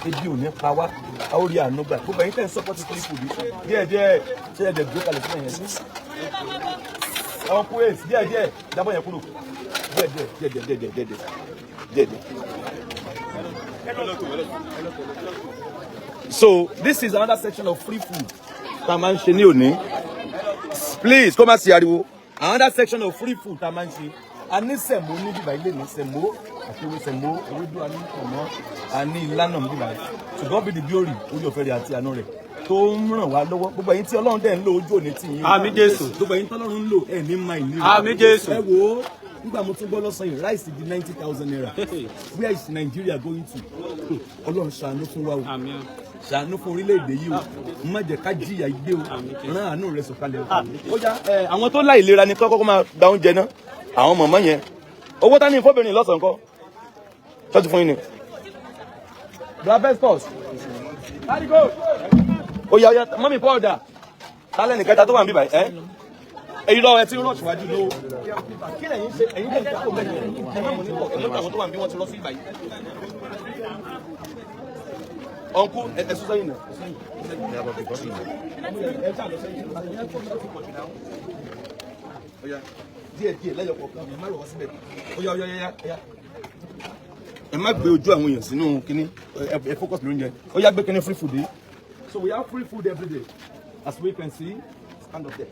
B: ebi ò ní pa wá, a ó rí àánú gbà. Gbogbo ẹ̀yin tẹ́ ń support free food díẹ̀ díẹ̀, ṣé ẹ̀ dẹ̀ gbé kalẹ̀ sílẹ̀ yẹn? Àwọn kúrẹ́sì díẹ̀ díẹ̀, jábọ̀ yẹn kúrò díẹ̀ díẹ̀ díẹ̀ díẹ̀ díẹ̀ díẹ̀ díẹ̀ díẹ̀. So this is another section of free food tá a máa ń ṣe ní òní. Please, kó má sí ariwo. Another section of free food tá a máa ń ṣe, a ní semo ní bíbá ilé ní semo àti ewé semo, ewédú, a ní pọ̀nmọ́, a ní ilá náà ní bíbá. To God be the glory, orí ọ̀fẹ́ rẹ̀ àti àánú rẹ̀ tó ń ràn wá lọ́wọ́. Gbogbo ẹ̀yin tí Ọlọ́run dẹ̀ ń lò, ojú òní tì yín o.
E: Àmín Jésù.
B: Gbogbo ẹ̀yin tí Ọlọ́run ń lò, ẹ̀ ní máa ìní o.
E: Àmín Jésù.
B: Ẹ wo, nígbà mo tún gbọ́ lọ́sàn yìí, rice di ₦90,000. Where is Nigeria going to? Ọlọ́run ṣàánú fún wa o.
E: Àmín.
B: Ṣàánú fún orílẹ̀-èdè yìí o, má jẹ́ ká jìyà gbé o, rán àánú rẹ̀ sọ̀kalẹ̀ o. Ó yá, ẹ, àwọn tó láìlera ni kọ́kọ́ máa gba oúnjẹ náà. Àwọn mọ̀mọ́ yẹn, owó tá ní ìfọ́bìnrin lọ́sàn-án kọ́ ṣọ́ọ̀tì fún yín ni. Bravestos. Ó yá, ó yá, mọ́mí Paul dà? Tálẹ̀ nìkẹta tó wà níbí báyìí ẹ́? Èyí lọ́wọ́ ẹ ti ń rọ̀ síwájú lówó. Kí lẹ̀yin ṣe? Ẹ̀yin lè dákò bẹ́ẹ̀, ẹ má mọ̀ ní pọ̀, ẹ mọ̀ àwọn tó wà níbí, wọ́n ti lọ sí ìbàyí. Ọ̀nkú, ẹ sún sẹ́yìn náà. Ẹ ṣáà lọ sẹ́yìn. Ó yá, díẹ̀ díẹ̀, lẹ́yọ̀ kọ̀ọ̀kan, ẹ má rọ̀ wá síbẹ̀. Ó yá, ó yá, ó yá, ó yá. Ẹ má gbé ojú àwọn èèyàn sínú kínní, ẹ focus lóúnjẹ. Ó yá, gbé kínní free food yìí. So we have free food every day. As we can see, stand up there.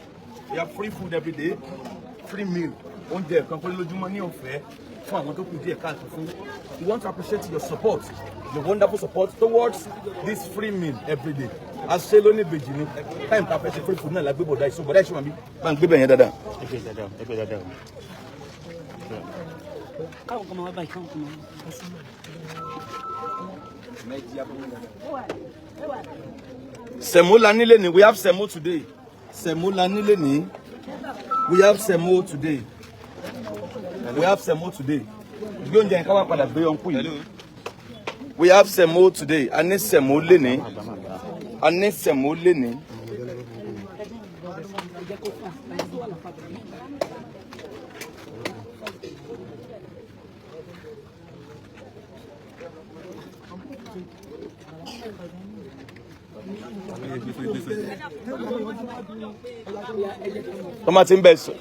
B: We have free food every day, free meal. Oúnjẹ kan péré lójúmọ́ ní ọ̀fẹ́ fún àwọn tó kù díẹ̀ káàtó fún. We want to appreciate your support, your wonderful support towards this free meal every day. A ṣe lóní ìbejì ni, time ta fẹ́ ṣe free food náà la gbé bọ̀dá ìṣó, bọ̀dá ìṣó màmí. Bá ń gbé bẹ̀ yẹn dáadáa.
E: Ẹgbẹ́ dáadáa, ẹgbẹ́ dáadáa.
C: Káwọn kan máa wá báyìí, káwọn kan máa wá sí.
B: Semo la nílé ni, we have semo today. Semo la nílé ni, we have semo today. We have semo today. Gbé oúnjẹ yẹn ká wá padà gbé ọ̀nkú yìí. We have semo today. A ní semo léni. A ní semo léni. Tọ́mà ti ń bẹ̀ sọ.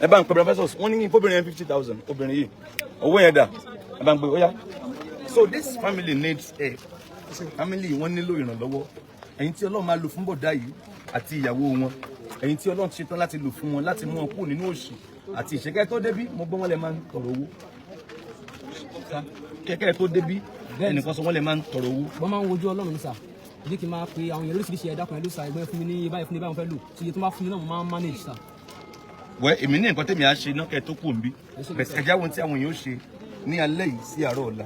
B: Ẹ bá ń pè professors, wọ́n ní fóbìnrin yẹn 50,000, obìnrin yìí. Owó yẹn dà? Ẹ bá ń pè, ó yá. So this family needs help. Family wọ́n nílò ìrànlọ́wọ́. Ẹ̀yin tí Ọlọ́run máa lò fún bọ̀dá yìí àti ìyàwó wọn. Ẹ̀yin tí Ọlọ́run ti ṣetán láti lò fún wọn láti mú wọn kúrò nínú òṣì àti ìṣẹ́kẹ́ tó débí, mo gbọ́ wọn lè máa ń tọrọ owó. Kẹ́kẹ́ tó débí, ẹnìkan sọ wọ́n lè máa ń tọrọ owó.
C: Wọ́n máa ń wojú Ọlọ́run ní sà bí kí n máa pe àwọn èèyàn lóríṣiríṣi, ẹ̀dá kan ló sa ẹgbẹ́ fún mi ní báyìí, fún mi báyìí, wọ́n fẹ́ lò tí iye tó máa fún mi náà, mo máa ń manage sà.
B: Wẹ́, èmi ní nǹkan tèmi á ṣe náà kẹ́ tó kù nbí bẹ̀sẹ̀, ẹ̀já wọn tí àwọn èèyàn ó ṣe ní alẹ́ yìí sí àárọ̀ ọ̀la,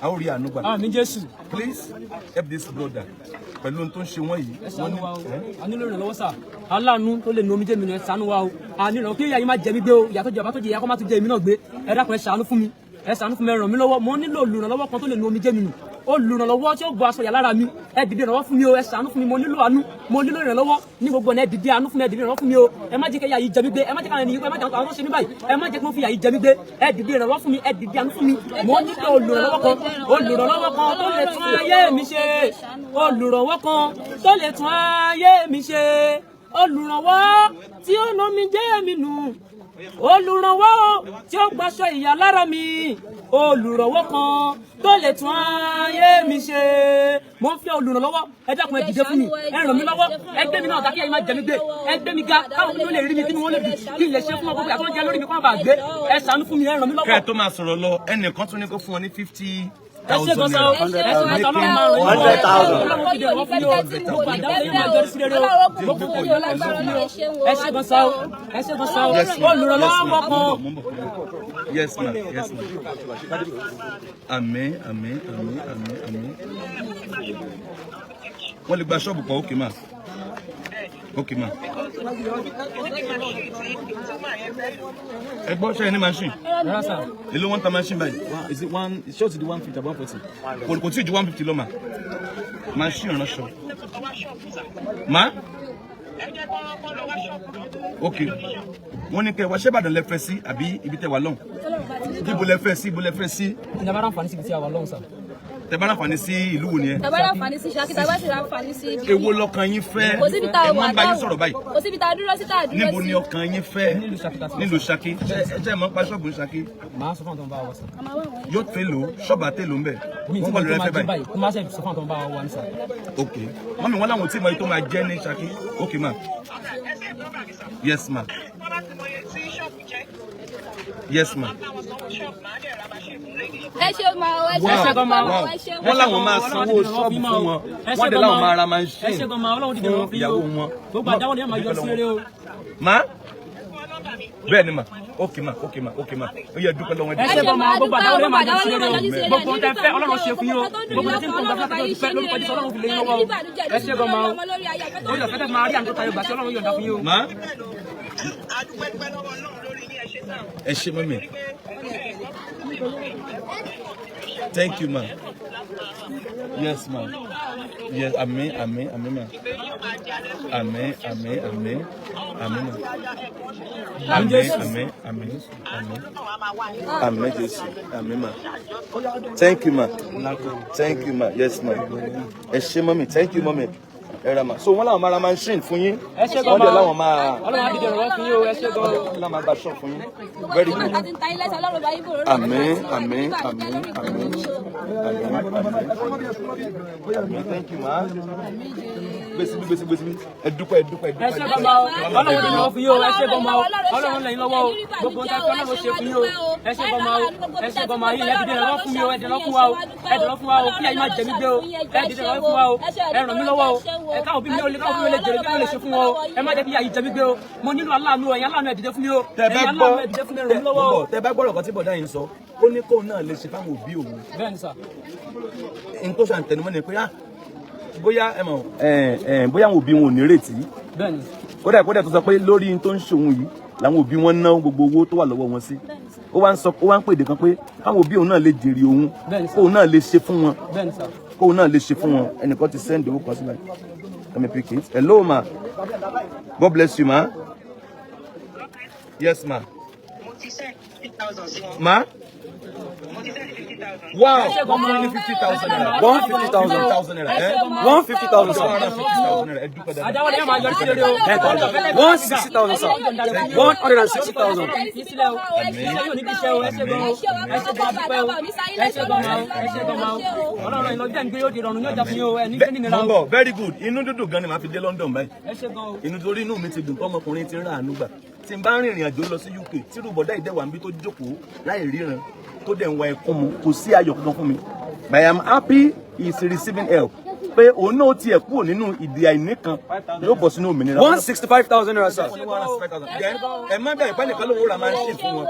B: a ó rí àánú gbà.
C: Àmín Jésù.
B: Please help this brother pẹ̀lú ohun tó ń ṣe wọ́n yìí.
C: Ẹ ṣàánú wa o, a nílò ìrànlọ́wọ́ sà. Aláàánú tó lè nu omijé mi nù, ẹ ṣàánú wa o. A nílò kí ìyá yìí má jẹ mí gbé o. Ìyá tó jẹ, bàbá tó jẹ ìyá kó má tún jẹ èmi náà gbé. Ẹ dákun, ẹ ṣàánú fún mi, ẹ ṣàánú fún mi, ẹ ràn mí lọ́wọ́. Mo nílò olùrànlọ́wọ́ kan tó lè nu omijé mi nù, olùrànlọ́wọ́ tí ó gbọ́ aṣọ yà lára mi. Ẹ dìde ìrànlọ́wọ́ fún mi o, ẹ ṣàánú fún mi. Mo nílò àánú, mo nílò ìrànlọ́wọ́ ní gbogbo ọ̀nà. Ẹ dìde àánú fún mi, ẹ dìde ìrànlọ́wọ́ fún mi o. Ẹ má jẹ́ kí ìyà yìí jẹ mí gbé, ẹ má jẹ́ káwọn ènìyàn, ẹ má jẹ́ àwọn tó ṣe mí báyìí, ẹ má jẹ́ kí wọ́n fi ìyà yìí jẹ mí gbé. Ẹ dìde ìrànlọ́wọ́ fún mi, ẹ dìde àánú fún mi. Mo nílò olùrànlọ́wọ́ kan, olùrànlọ́wọ́ kan tó lè tún ayé mi ṣe, olùrànlọ́wọ́ kan tó lè tún ayé mi ṣe, olùrànwọ́ tí ó nà mí jẹ́ mi nù, olùrànwọ́ tí ó gbaṣọ ìyà lára mi, olùrànwọ́ kan tó lè tún ayé mi ṣe. Mo ń fẹ́ olùrànlọ́wọ́. Ẹ dákun, ẹ dìde fún mi, ẹ ràn mí lọ́wọ́. Ẹ gbé mi náà ga kí ẹ̀yin má jẹ mí gbé. Ẹ gbé mi ga káwọn mi lè rí mi, kí ni wọ́n lè dùn, kí n lè ṣe fún wọn gbogbo àtọ́jẹ lórí mi kó má bàa gbé. Ẹ ṣàánú fún mi, ẹ ràn mí lọ́wọ́.
B: Kẹ́ ẹ tó máa sọ̀rọ̀ lọ, ẹnìkan tún ní kó fún wọn ní 50
C: Ẹ ṣe
B: thousand
C: gan sa o.
B: naira.
C: Ẹ ṣe gan sa, Ọlọ́run máa ràn yín lọ́wọ́. Ọlọ́run fi dèrò fún yín o. Gbogbo àdáwọ̀ yín máa yọrí sí rere o. Gbogbo ẹ ṣe gan sa o, ẹ ṣe gan sa o. Olùrànlọ́wọ́ kan.
B: Yes ma, yes ma. Àmín, àmín, àmín, àmín, àmín. Wọ́n lè gba ṣọ́ọ̀bù kan, òkè mà. Ok ma. Ẹ gbọ́, ṣe ẹ ní machine?
C: Rárá sir.
B: Èló wọ́n ta machine báyìí? Is it one, ṣé o ti di 150 àbí 140? Kò tí ì ju 150 lọ mà. Machine ránṣọ. Ma? Ok. Wọ́n ní kẹ́ wá, ṣé Ìbàdàn lẹ fẹ́ sí àbí ibi tẹ́ wà lọ́hùn? Ibo lẹ fẹ́ sí? Ibo lẹ fẹ́ sí?
C: Ìjàmbá ráǹfààní síbi tí a wà lọ́hùn sir.
B: Tẹ́ bá ráǹfààní sí ìlú wo ni ẹ?
D: Tàbá ráǹfààní sí Ṣakí, tàbá sì ráǹfààní sí ibi.
B: Èwo lọkàn yín fẹ́?
D: Kò síbi tá a
B: Ẹ
D: wà
B: máa ń bá yín
D: táwọn-
B: sọ̀rọ̀ báyìí.
D: Kò síbi tá a dúró sí tá a dúró
B: Níbo
D: sí.
B: ni ọkàn yín fẹ́?
C: Nílùú Ṣakí tá a ti wá.
B: Nílùú Ṣakí. Ṣé ẹ máa ń pa ṣọ́ọ̀bù ní Ṣakí?
C: Màá sọ fún àwọn tó ń bá wa wá sir.
D: A máa wá àwọn
B: Yóò tèlò ṣọ́ọ̀bù àtèlò ń bẹ̀.
C: Mi
B: Wọ́n
C: tí
B: kọ́
C: mo
B: lórí
C: tó máa
B: ẹfẹ́
C: jẹ́
B: báyìí.
C: báyìí, kó má ṣe sọ fún àwọn tó ń bá wa wá ní sir.
B: Ok. Mummy, wọn láwọn tí mo tó máa jẹ́ ní Ṣakí. Ok ma. Yes ma. Yes ma.
D: Ẹ ṣe máa ẹ ṣe
C: Ẹ ṣé gan ma.
D: máa ẹ ṣe.
B: Wọ́n láwọn máa sanwó ṣọ́ọ̀bù fún wọn. Wọ́n dẹ̀ láwọn máa ra
C: Ẹ ṣé
B: machine
C: gan ma, Ọlọ́run dìde
B: fún
C: wọn fún yín o.
B: ìyàwó wọn.
C: Gbogbo àdáwọ̀ ni ẹ máa yọ sí eré o.
B: Ma? Bẹ́ẹ̀ ni ma. Ok ma, ok ma, ok ma. Ó yẹ dúpẹ́ lọ́wọ́.
C: Ẹ ṣé gan ma, gbogbo àdáwọ̀ ni ẹ máa yọ sí eré o. Gbogbo ohun tẹ́ fẹ́, Ọlọ́run ṣe fún yín o. Gbogbo ohun tí ń kó nǹkan fẹ́ fẹ́ lórúkọ Jésù, Ọlọ́run fi lé yín lọ́wọ́ o. Ẹ ṣé gan ma o. Ó yọ fẹ́ tẹ́ máa rí àmì tó tayọ gbà tí Ọlọ́run yọ̀ǹda fún yín o.
B: Ma? Ẹ ṣé mummy. Thank you ma. Yes ma. Yes, àmín, àmín, àmín ma. Àmín, àmín, àmín, àmín ma. Àmín, àmín, àmín, àmín. Àmín Jésù, àmín ma. Thank you ma. Thank you ma. Yes ma. Ẹ ṣé mummy, thank you mummy. Ẹ ra ma. So wọ́n làwọn máa ra machine fún yín.
C: Ẹ ṣé gan
B: Wọ́n
C: ma.
B: dẹ̀ láwọn máa
C: Ọlọ́run á dìde ìrànlọ́wọ́ fún yín o. Ẹ ṣé gan o.
B: wọ́n láwọn máa gba shop fún yín. Very good. Àmín, àmín, àmín, àmín. Àmín, àmín. Thank you ma. Gbèsè bí, gbèsè, gbèsè bí. Ẹ dúpẹ́, ẹ dúpẹ́, ẹ
C: Ẹ
B: dúpẹ́.
C: ṣé gan ma o. Ọlọ́run dìde ìrànlọ́wọ́ fún yín o. Ẹ ṣé gan ma o. Ọlọ́run lẹ́yìn lọ́wọ́ o. Gbogbo ohun tẹ́ fẹ́, Ọlọ́run ṣe fún yín o. Ẹ ṣé gan ma o. Ẹ ṣé gan ma. Yín ẹ dìde ìrànlọ́wọ́ fún mi o. Ẹ dìde ìrànlọ́wọ́ fún wa o. Ẹ dìde ìrànlọ́wọ́ fún wa o. Kí ayé má jẹ mí gbé o. Ẹ dìde ìrànlọ́wọ́ fún wa o. Ẹ ràn mí lọ́wọ́ o. Ẹ káwọn òbí mi ò lè, káwọn òbí mi ò lè jèrè kí wọ́n lè ṣe fún wọn o. Ẹ má jẹ́ kí ayé jẹ mí gbé o. Mo nílò aláàánú o. Ẹ̀yin aláàánú, ẹ dìde fún mi o.
B: Tẹ bá
C: Ẹ̀yin
B: gbọ́
C: aláàánú, ẹ dìde fún mi, ẹ ràn mí lọ́wọ́ o.
B: Tẹ bá gbọ́dọ̀ kan tí bọ̀dá yìí ń sọ, ó ní kóun náà lè ṣe fáwọn òbí òun.
C: Bẹ́ẹ̀ ni sir.
B: N tó ṣàǹtẹnumọ́ ni pé ah, bóyá ẹ mọ̀ ẹ ẹ bóyá àwọn òbí wọn ò ní retí.
C: Bẹ́ẹ̀ ni.
B: Kódà tó sọ pé lórí n tó ń ṣòun yìí làwọn òbí wọn ná gbogbo owó tó wà lọ́wọ́ wọn sí. Ó wá ń sọ, ó wá ń pèdè kan pé káwọn òbí òun náà lè jèrè òun,
C: Bẹ́ẹ̀ ni sir.
B: kóun náà lè ṣe fún wọn,
C: Bẹ́ẹ̀ ni sir.
B: kóun náà lè ṣe fún wọn. Ẹnìkan ti send owó kan síbẹ̀. Let me pick it. Hello ma, God bless you ma. Yes ma.
E: Mo ti send 50,000 sí wọn.
B: Ma.
E: Mo ti send 50,000.
B: Wow, wọ́n fún ní 50,000 naira.
F: 150,000.
B: 50,000 naira ẹ.
F: 150,000, sir.
B: 150,000 naira, ẹ dúpẹ́ dáadáa.
C: Àdáwọ̀ ni ẹ máa yọrí sí rere o.
F: 160,000, sir. 160,000.
C: Ìsílẹ̀ o. Iṣẹ́ yóò ní bí iṣẹ́ o. Ẹ ṣé gan o. Ẹ ṣé gan, adúpẹ́ o. Ẹ ṣé gan ma o. Ẹ ṣé gan ma o. Ọlọ́run ìlọjẹ́ ń gbé yóò di ìrọ̀rùn, yóò jà fún yín o. Ẹ ní kí nìyẹn
B: Mo ń
C: o.
B: bọ̀. Very good. Inú dúdú gan ni màá fi dé London báyìí.
C: Ẹ ṣé gan o.
B: Inú torí inú mi ti dùn tọmọkùnrin ti ń rà àánú gbà. Tí n bá ń rìnrìn àjò lọ sí UK, tírú bọ̀dá ìdẹ́wà ń bí tó jókòó láì ríran, tó dẹ̀ ń wa ẹkún mu, kò sí ayọ̀ kankan fún mi. But I am happy he is receiving help, pé òun náà tiẹ̀ kúrò nínú ìdí àìní kan, yóò bọ̀ sínú òmìnira.
F: 165,000 naira, sir.
B: Then, ẹ má bẹ̀rẹ̀ pẹ́ nìkan lòun ra máa ń ṣe fún wọn,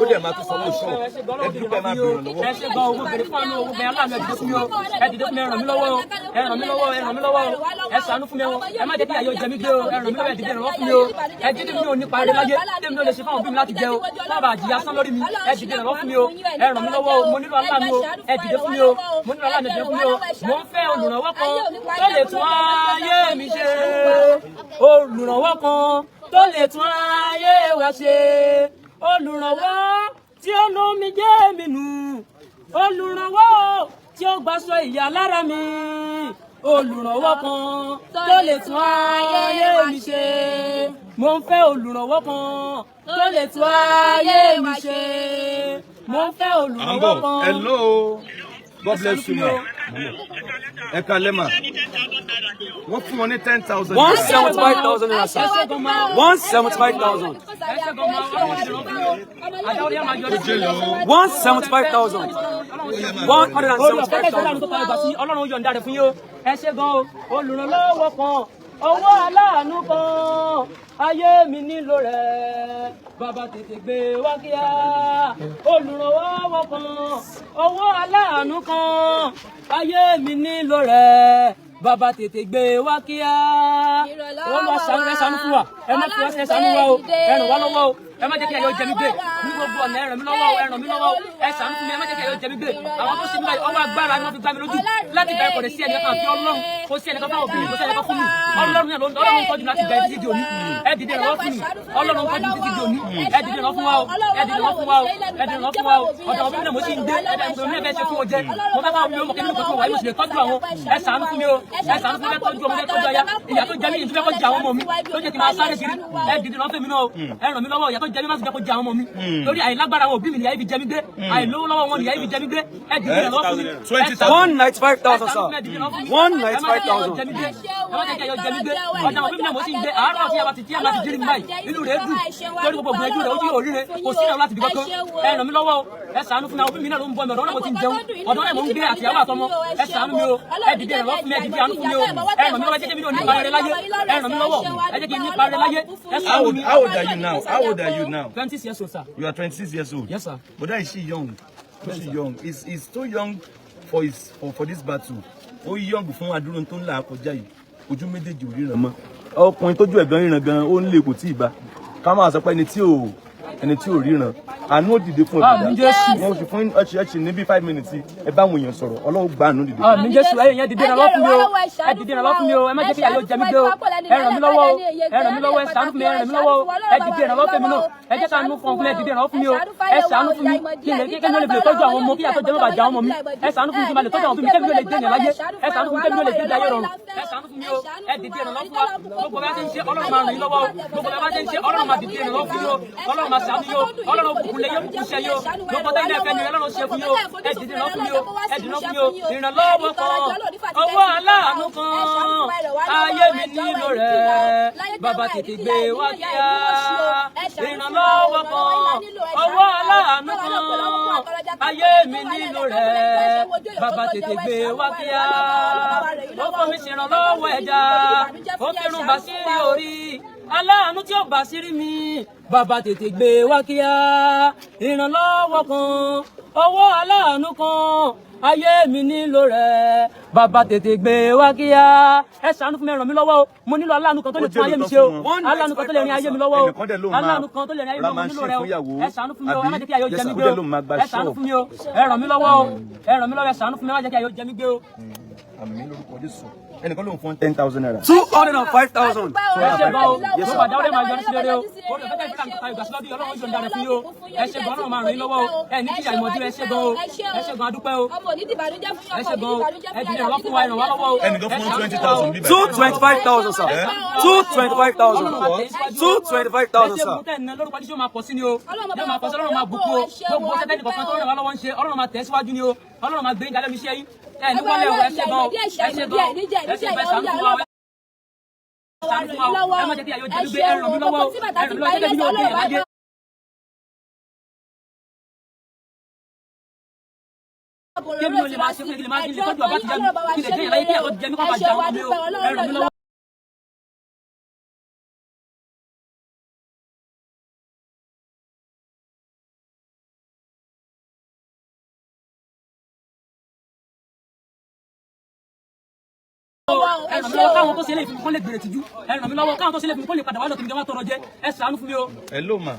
B: ó dẹ̀ máa tún sanwó ṣọ́ọ̀. Ẹ dúpẹ́, máa bèrè lọ́wọ́.
C: Ẹ ṣé gan o. Mo bèrè fún àánú owó bẹ́ẹ̀, aláàánú, ẹ dìde fún mi o. Ẹ dìde fún mi, ẹ ràn mí lọ́wọ́ o. Ẹ ràn mí lọ́wọ́, ẹ ràn mí lọ́wọ́ o. Ẹ ṣàánú fún mi o. Ẹ má jẹ́ kí ayé jẹ mí gbé o. Ẹ ràn mí lọ́wọ́, ẹ dìde ìrànlọ́wọ́ fún mi o. Ẹ dìde, mi ò ní parí láyé tèmi ò lè ṣe fáwọn òbí mi láti jẹ o. Má bàa jìyà sán lórí mi. Ẹ dìde ìrànlọ́wọ́ fún mi o. Ẹ ràn mí lọ́wọ́ o. Mo nílò aláàánú o. Ẹ dìde fún mi o. Mo nílò aláàánú, ẹ dìde fún mi o. Mo ń fẹ́ olùrànlọ́wọ́ kan tó lè tún ayé mi ṣe, olùrànlọ́wọ́ kan tó lè tún ayé wa ṣe, olùrànlọ́wọ́ tí ó lómi jẹ́ mi nù, olùrànlọ́wọ́ tí ó gbaṣọ ìyà lára mi, olùrànlọ́wọ́ kan tó lè tún ayé mi ṣe. Mo ń fẹ́ olùrànlọ́wọ́ kan tó lè tún ayé mi ṣe. Mo ń fẹ́
B: À ń
C: olùrànlọ́wọ́
B: bọ̀.
C: kan.
B: Hello, God bless you ma. Ẹ kalẹ́ ma. Wọ́n fún wọn ní 10,000.
F: 175,000 naira, sir. 175,000.
C: Ẹ ṣé gan ma, Ọlọ́run ti ràn fún yín o. Àdáwọ̀ ni a máa yọrí sí rere o.
F: 175,000.
C: Olùrànlọ́wọ́
F: 175,000.
C: tó tayọ gbà sí, Ọlọ́run yọ̀ǹda rẹ̀ fún yín o. Ẹ ṣé gan o. Olùrànlọ́wọ́ kan, ọwọ́ aláàánú kan, ayé mi nílò rẹ̀, bàbá tètè gbé wá kíá. Olùrànlọ́wọ́ kan, ọwọ́ aláàánú kan, ayé mi nílò rẹ̀. Bàbá tètè gbé wá kíá. Olúwa ṣàánú, ẹ ṣàánú fún wa, ẹ má fi wá sílẹ̀, ṣàánú wa o, ẹ ràn wá lọ́wọ́ o, ẹ má jẹ́ kí ayọ̀ jẹ mí gbé ní gbogbo ọ̀nà. Ẹ ràn mí lọ́wọ́ o, ẹ ràn mí lọ́wọ́ o, ẹ ṣàánú fún mi, ẹ má jẹ́ kí ayọ̀ jẹ mí gbé. Àwọn tó ṣe mí báyìí, ọwọ́ agbára ni wọ́n fi gbá mi lójú láti gba ẹ̀kọ́ rẹ̀ sí ẹnì kan àfi Ọlọ́run. Kò sí ẹnìkan fáwọn obìnrin, kò sí ẹnìkan fún mi. Ọlọ́run náà Ọlọ́run ń tọ́jú láti gba ẹbí títí òní. Ẹ dìde ìrànlọ́wọ́ fún mi. Ọlọ́run ń tọ́jú títí di òní. Ẹ dìde ìrànlọ́wọ́ fún wa o, ẹ dìde ìrànlọ́wọ́ fún wa o, ẹ dìde ìrànlọ́wọ́ fún wa o. Ọ̀dọ̀ òbí mi náà mo sì ń dé. Ẹ dẹ̀ mi fẹ́ ṣe fún wọn jẹ. Mo fẹ́ káwọn mi ó mọ̀ kí nínú kan tó wà yóò sì lè tọ́jú àwọn. Ẹ ṣàánú fún mi o, ẹ ṣàánú fún mi. Fẹ́ tọ́jú ọmọ, fẹ́ tọ́jú aya. Ìyà tó jẹ mí yìí tó fẹ́ kó jẹ àwọn ọmọ mi tó jẹ́ kí n máa sáré kiri. Ẹ dìde ìrànlọ́wọ́ fún mi náà o, ẹ ràn mí lọ́wọ́. Ìyà tó jẹ mí, má sì jẹ́ kó jẹ àwọn ọmọ mi, torí àìlágbára àwọn òbí mi nìyà ibi jẹ mí gbé, àìlówó lọ́wọ́ wọn nìyà ibi jẹ mí gbé. Ẹ dìde ìrànlọ́wọ́ fún mi.
F: 195,000, sir. 195,000.
C: Ọ̀dà òbí mi náà mo sì ń gbé. Àárọ̀ tí a bá ti tí a bá ti jírí mi báyìí, inú rẹ̀ dùn, torí gbogbo ìgbìyànjú rẹ̀ ojú òríire, kò sí ìrànlọ́wọ́ láti dìbò kan. Ẹ ràn mí lọ́wọ́ o, ẹ ṣàánú fún mi. Àwọn òbí mi náà ló ń bọ́ mi. Ọ̀dọ̀ náà mo ti ń jẹun, ọ̀dọ̀ náà mo ń gbé àtìyàwó àtọmọ. Ẹ ṣàánú mi o, ẹ dìde ìrànlọ́wọ́ fún mi, ẹ dìde àánú fún mi o. Ẹ ràn mí lọ́wọ́, ẹ jẹ́ kí mi ní parẹ́ láyé. Ẹ ràn mí lọ́wọ́, ẹ jẹ́ kí n ní parẹ́ láyé. Ẹ
B: How
C: ṣàánú
B: old,
C: mi.
B: how old are you now? How old are you now?
C: 26 years old, sir.
B: You are 26 years old.
C: Yes, sir.
B: But that is she young. She young. He's too young for his for this battle. Ó young fún adúrún tó ń là kọjá yìí. Ojú méjèèjì ò ríran mọ́. Ọkùnrin tójú ẹ̀gbọ́n ríran gan, ó ń lè kò tí ì bá. Ká máa sọ pé ẹni tí ò ríran. Àánú ó dìde fún ọ̀dà.
C: Àmín Jésù.
B: Wọ́n sì fún ẹ̀ṣin ẹ̀ṣin ní bí 5 minutes ẹ bá àwọn èèyàn sọ̀rọ̀. Ọlọ́run gbà àánú dìde.
C: Àmín Jésù. Ẹ̀yin yẹn, dìde ìrànlọ́wọ́ fún mi o, ẹ dìde ìrànlọ́wọ́ fún mi o, ẹ má jẹ́ kí ìyà yóò jẹ mí gbé o. Ẹ ràn mí lọ́wọ́ o, ẹ ràn mí lọ́wọ́, ẹ ṣàánú fún mi, ẹ ràn mí lọ́wọ́ o, ẹ dìde ìrànlọ́wọ́ fún mi náà. Ẹ jẹ́ ká nú fún ọkùnrin. Ẹ dìde ìrànlọ́wọ́ fún mi o, ẹ ṣàánú fún mi, kí n lè kí n lè lè tọ́jú àwọn ọmọ, kí ìyà tó jẹ mí bá jẹ àwọn ọmọ mi. Ẹ ṣàánú fún mi kí n má lè tọ́jú àwọn òbí mi, kí n lè dé ènìyàn láyé. Ẹ ṣàánú fún mi kí n lè dé ayé rọrùn. Ẹ ṣàánú fún mi o, ẹ dìde ìrànlọ́wọ́ fún wa. Gbogbo bá ṣe ń ṣe, Ọlọ́run máa ràn yín lọ́wọ́ o. Gbogbo bá ṣe ń ṣe, Ọlọ́run máa dìde ìrànlọ́wọ́ fún yín o. Ọlọ́run máa ṣàánú yín o. Ọlọ́run òkùnkùn lè yóò kúkú ṣe yín o. Gbogbo tẹ́lẹ̀ náà fẹ́ ni Ọlọ́run ṣe fún yín o. Ẹ dìde ìrànlọ́wọ́ fún mi o, ẹ dìde ìrànlọ́wọ́ fún mi o. Ìrànlọ́wọ́ kan, ọwọ́ aláàánú kan, ayé mi nílò rẹ̀, bàbá tètè gbé wá kíá. Ìrànlọ́wọ́ kan, ọwọ́ aláàánú kan, ayé mi nílò rẹ̀, bàbá tètè gbé wá kíá. Ó fọ́ mi ṣèrànlọ́wọ́ ẹja, ó fẹ́ràn bá sí orí aláàánú tí ó bá sí rí mi, bàbá tètè gbé wá kíá. Ìrànlọ́wọ́ kan, ọwọ́ aláàánú kan, ayé mi nílò rẹ̀, bàbá tètè gbé wá kíá. Ẹ ṣàánú fún mi, ẹ ràn mí lọ́wọ́ o. Mo nílò aláàánú kan tó lè tún ayé mi ṣe o, aláàánú kan tó lè rin ayé mi lọ́wọ́ o, aláàánú kan tó lè rin ayé mi lọ́wọ́. Mo nílò rẹ̀ o. Ẹ ṣàánú fún mi o, ẹ má jẹ́ kí ayọ̀ jẹ mí gbé o. Ẹ ṣàánú fún mi o, ẹ ràn mí lọ́wọ́ o, ẹ ràn mí lọ́wọ́, ẹ ṣàánú fún mi, ẹ má jẹ́ kí ayọ̀ jẹ mí gbé o.
B: Àmín lórúkọ Jésù. Ẹnìkan ló ń fún ₦10,000.
F: 205,000.
C: Ẹ ṣe gan o. Mo bàdá ọdẹ máa yọrí sí rere o. Ó lè fẹ́ fẹ́ fẹ́ ìgbà sílọ́dún. Ọlọ́run yóò dára fún yín o. Ẹ ṣe gan. Ọlọ́run máa ràn yín lọ́wọ́ o. Ẹ ní kíyà ìmọ̀dí. Ẹ ṣe gan o, ẹ ṣe gan, adúpẹ́ o. Ẹ ṣe gan o, ẹ dìde ìrànlọ́wọ́ fún wa, ẹ ràn wá lọ́wọ́ o.
B: Ẹnìkan fún 20,000 bíbá.
F: 225,000, sir. 225,000. 225,000,
C: Ẹ ṣe
F: sir.
C: mú tẹ̀ ní lórúkọ Jésù, máa pọ̀ sí ni o, yóò máa pọ̀ sí. Ọlọ́run máa bùkún o. Gbogbo ṣẹ́tẹ́ nìkan tó ràn wá lọ́wọ́ ń ṣe, Ọlọ́run máa tẹ̀ síwájú ni o. Ọlọ́run máa gbé yín ga lẹ́nu iṣẹ́ yín. Ẹ ní wọlé o. Ẹ ṣe gan o, ẹ ṣe gan o, ẹ ṣe bẹ́ẹ̀. Ṣàánú fún wa o, ṣàánú fún wa o. Ẹ má jẹ́ kí ayọ̀ jẹ́ gbé. Ẹ ràn mí lọ́wọ́ o, ẹ ràn mí lọ́wọ́, jẹ́ kí mi ò dé ẹ̀ láyé. Kébí o lè máa ṣe fún kí lè máa kí lè tọ́jú bàbá ti jẹ́ mi, kí lè jẹ́ ìyá kí ẹ̀kọ́ jẹ́ mi kọ́ bá jẹ́ àwọn ọmọ mi o. Ẹ ràn mí lọ́wọ́. Ẹ ràn mí lọ́wọ́, káwọn tó ṣe lè fi mi kó lè gbèrè tìjú. Ẹ ràn mí lọ́wọ́, káwọn tó ṣe lè fi mi kó lè padà wá lọ tèmi gan wá tọrọ jẹ. Ẹ ṣàánú fún mi o.
B: Hello ma.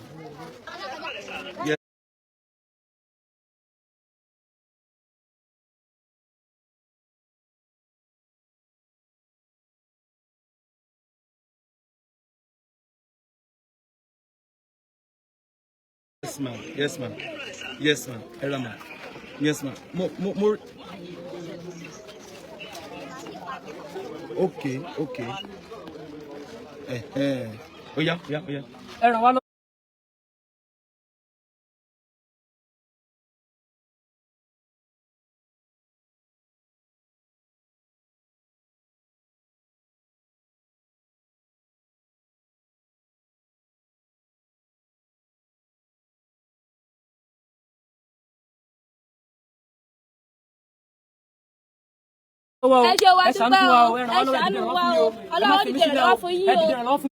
B: Yes ma, yes ma, yes ma, ẹ ra ma, yes ma, mo mo mo. Okay, okay. Eh eh. Oya, oya, oya.
C: Ẹ ràn wá lọ́wọ́.
D: Ẹ ṣé wa,
C: Ẹ ṣàánú
D: dúpẹ́
C: fún wa
D: o.
C: o, ẹ ràn wá
D: Ẹ
C: lọ́wọ́, ẹ dìde
D: ṣàánú
C: ìrànlọ́wọ́
D: wa
C: fún mi
D: o.
C: o. Ẹ má
D: Ọlọ́run
C: fi mí
D: dìde
C: sílẹ̀ o.
D: ìrànlọ́wọ́ fún yín
C: Ẹ
D: o.
C: dìde ìrànlọ́wọ́ fún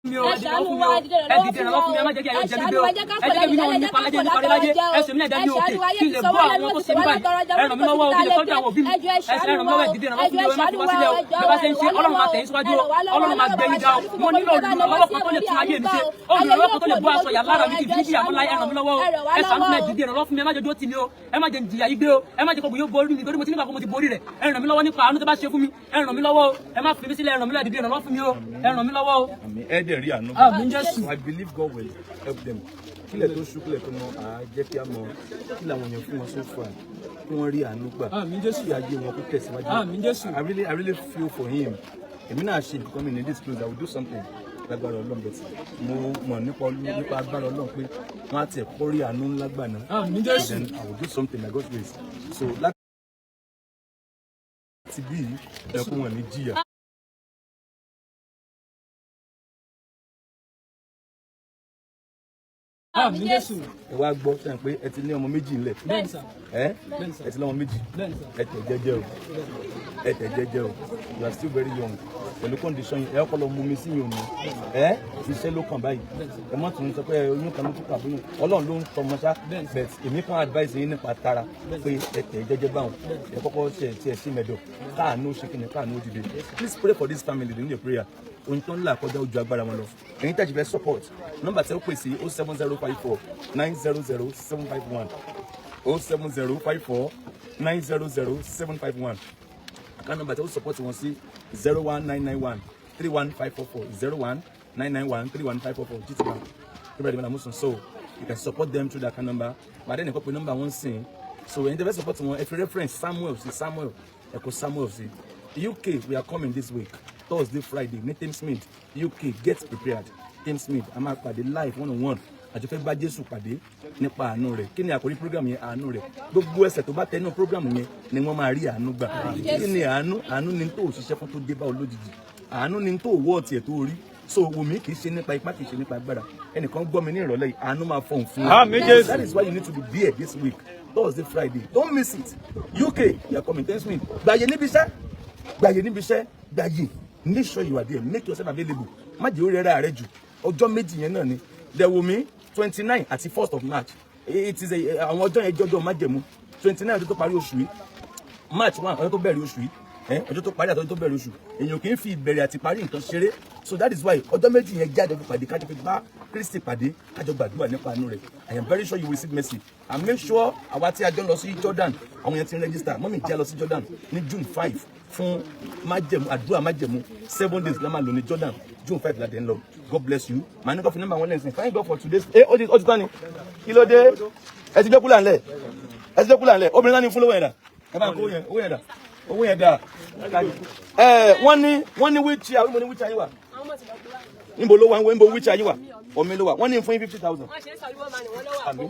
C: Mi o,
D: Ẹ
C: ẹ dìde
D: ṣàánú
C: ìrànlọ́wọ́ fún mi
D: wa,
C: o,
D: ẹ dìde
C: ẹ dìde
D: ìrànlọ́wọ́
C: ìrànlọ́wọ́ fún mi, ẹ má jẹ́ kí ayọ̀ jẹ mí gbé o,
D: ẹ ṣàánú wa,
C: ẹ jẹ́ kí èmi náà nípa lájẹ́ nípa lájẹ́, ẹ ṣe mí náà dání òkè, kí n lè bọ́ àwọn tó ṣe mí báyìí, ẹ ràn mí lọ́wọ́ o, kí n lè tọ́jú àwọn òbí mi, ẹ ṣe ràn mí lọ́wọ́, ẹ dìde ìrànlọ́wọ́ fún mi o, ẹ má fi wá sílẹ̀ o, bí ẹ bá ṣe ń ṣe, Ọlọ́run máa tẹ̀ yín síwájú o, Ọlọ́run máa gbé yín ga o, mo nílò olùrànlọ́wọ́ kan tó lè tún ayé mi ṣe, olùrànlọ́wọ́ kan tó lè bọ́ aṣọ ìyà lára mi kì í fi jìyà mọ́ láyé, ẹ ràn mí lọ́wọ́ o, ẹ ṣàánú mi, ẹ dìde ìrànlọ́wọ́ fún mi, ẹ má jẹ́ ojú ó tì mí o, ẹ má jẹ́ n jìyà yìí gbé o, ẹ má jẹ́ kógun yóò borí mi, torí mo ti nígbà kan mo ti borí rẹ̀, ẹ ràn mí lọ́wọ́ nípa àánú tó bá ṣe fún mi, ẹ ràn mí lọ́wọ́ o, ẹ má fi mí sílẹ̀, ẹ ràn mí lọ́wọ́, ẹ dìde ìrànlọ́wọ́ fún mi o, ẹ ràn mí lọ́wọ́ o.
B: Àmín, ẹ dẹ̀ rí àánú.
C: Àmín Jésù.
B: So I believe God will help them. Kílẹ̀ tó ṣú, kílẹ̀ tó mọ́, àá jẹ́ kí a mọ kí làwọn èèyàn fún wọn so far, kí wọ́n rí àánú gbà.
C: Àmín Jésù.
B: Kí ayé wọn kó tẹ̀síwájú.
C: Àmín Jésù.
B: I really feel for him. Èmi náà ṣe nǹkan mi ní disclose, I will do something lágbára Ọlọ́run, bẹ̀tì mo mọ̀ nípa nípa agbára Ọlọ́run pé wọ́n á tiẹ̀ kọ́ rí àánú ńlá gbà náà.
C: Àmín Jésù.
B: Then I will do something by God's grace. So láti bí ẹkún wọn ní jìyà.
C: Àmín Jésù.
B: Ẹ wá gbọ́ sẹ́yìn pé ẹ ti ní ọmọ méjì ńlẹ̀.
C: Bẹ́ẹ̀ni sà.
B: Ẹ
C: Bẹ́ẹ̀ni sà.
B: ẹ ti lọ́mọ méjì.
C: Bẹ́ẹ̀ni sà.
B: Ẹ tẹ̀ jẹ́jẹ́ o, ẹ tẹ̀ jẹ́jẹ́ o, you are still very young. Pẹ̀lú condition yìí, ẹ kọ́ lọ mú mi sí yìí ò ní ẹ iṣẹ́ ló kàn báyìí. Ẹ mọ́ tún sọ pé oyún kan ló tún kà bóyún, Ọlọ́run ló ń tọmọ ṣá, but èmi kan advice yín nípa tara pé ẹ tẹ̀ jẹ́jẹ́ báwọn, ẹ kọ́kọ́ ṣe ẹ tiẹ̀ sí mẹ́dọ̀, káàánú ṣe kí ni, káàánú dìde. Please pray for this family, they need a prayer. Ohun tó ń là kọjá ojú agbára wọn lọ. Ẹ̀yin tẹ̀sí fẹ́ support, nọ́mbà tẹ́ ó pè sí 07054900751, 07054900751. Account number tẹ́ ó support wọn sí 0199131544, 0199131544, GT Bank, Gabriel Adébọ́lá Amusan. So you can support them through that account number. Màdé nìkan pé nọ́mbà wọn sìn. So ẹ̀yin tẹ́ fẹ́ support wọn, ẹ fi reference Samuel sí, Samuel, ẹ kó Samuel sí. UK, we are coming this week, Thursday, Friday, ní Thamesmead. UK, get prepared. Thamesmead, a máa pàdé live one on one. Àjọ fẹ́ bá Jésù pàdé nípa àánú rẹ̀. Kí ni àkórí program yẹn? Àánú rẹ̀. Gbogbo ẹsẹ̀ tó bá tẹ inú program yẹn ni wọ́n máa rí àánú gbà. Kí ni àánú? Àánú ni tó òṣìṣẹ́ fún tó dé bá ọ lójijì. Àánú ni tó wọ́ ọ̀tí ẹ̀ tó rí. So wùmí, kì í ṣe nípa ipá, kì í ṣe nípa agbára. Ẹnìkan gbọ́ mi ní ìrọ̀lẹ́ yìí, àánú máa fọhùn fún ọ.
F: Àmín Jésù.
B: That is why you need to be there this week, Thursday, Friday, don't miss it. UK, you are coming, Thamesmead. Gbàyè níbi iṣẹ́, gbàyè níbi iṣẹ́, gbàyè. Make sure you are there, make yourself available. Má jẹ́ ó rẹ́ra rẹ jù. Ọjọ́ méjì yẹn náà ni dẹ̀wòmí, 29 àti 1st of March. It is a àwọn ọjọ́ yẹn jọjọ́ májẹ̀mú. 29, ọjọ́ tó parí oṣù yìí, March 1, ọjọ́ tó bẹ̀rẹ̀ oṣù yìí, ọjọ́ tó parí àti ọjọ́ tó bẹ̀rẹ̀ oṣù. Èèyàn kì í fi ìbẹ̀rẹ̀ àti parí nǹkan ṣeré. So that is why ọjọ́ méjì yẹn, jáde fi pàdé, kájọ fi bá Kristi pàdé, kájọ gbàdúrà nípa àánú rẹ̀. I am very sure you will receive mercy. And make sure àwa tí a jọ ń lọ sí Jordan, àwọn yẹn ti ń register. Mọ́mí jẹ́ lọ sí Jordan ní June 5 fún májẹ̀mú, àdúrà májẹ̀mú. 7 days la máa lò ní Jordan. June 5 la dé ń lọ. God bless you. Màá ní kó fi nọ́mbà wọn lẹ́sìn. Thank God for today's. Ẹ ó ti tán ni. Kí ló dé? Ẹ ti gbé kúlà ńlẹ̀, ẹ ti gbé kúlà ńlẹ̀. Obìnrin náà ní fún lówó yẹn dà? Ẹ bá ń kó yẹn, owó yẹn dà? Owó yẹn dà? Ẹ wọ́n ní wheelchair, wọ́n ní wheelchair yín wà. Níbo ló wà? Níbo wheelchair yín wà? Omi ló wà. Wọ́n ní fún yín 50,000. Àmín,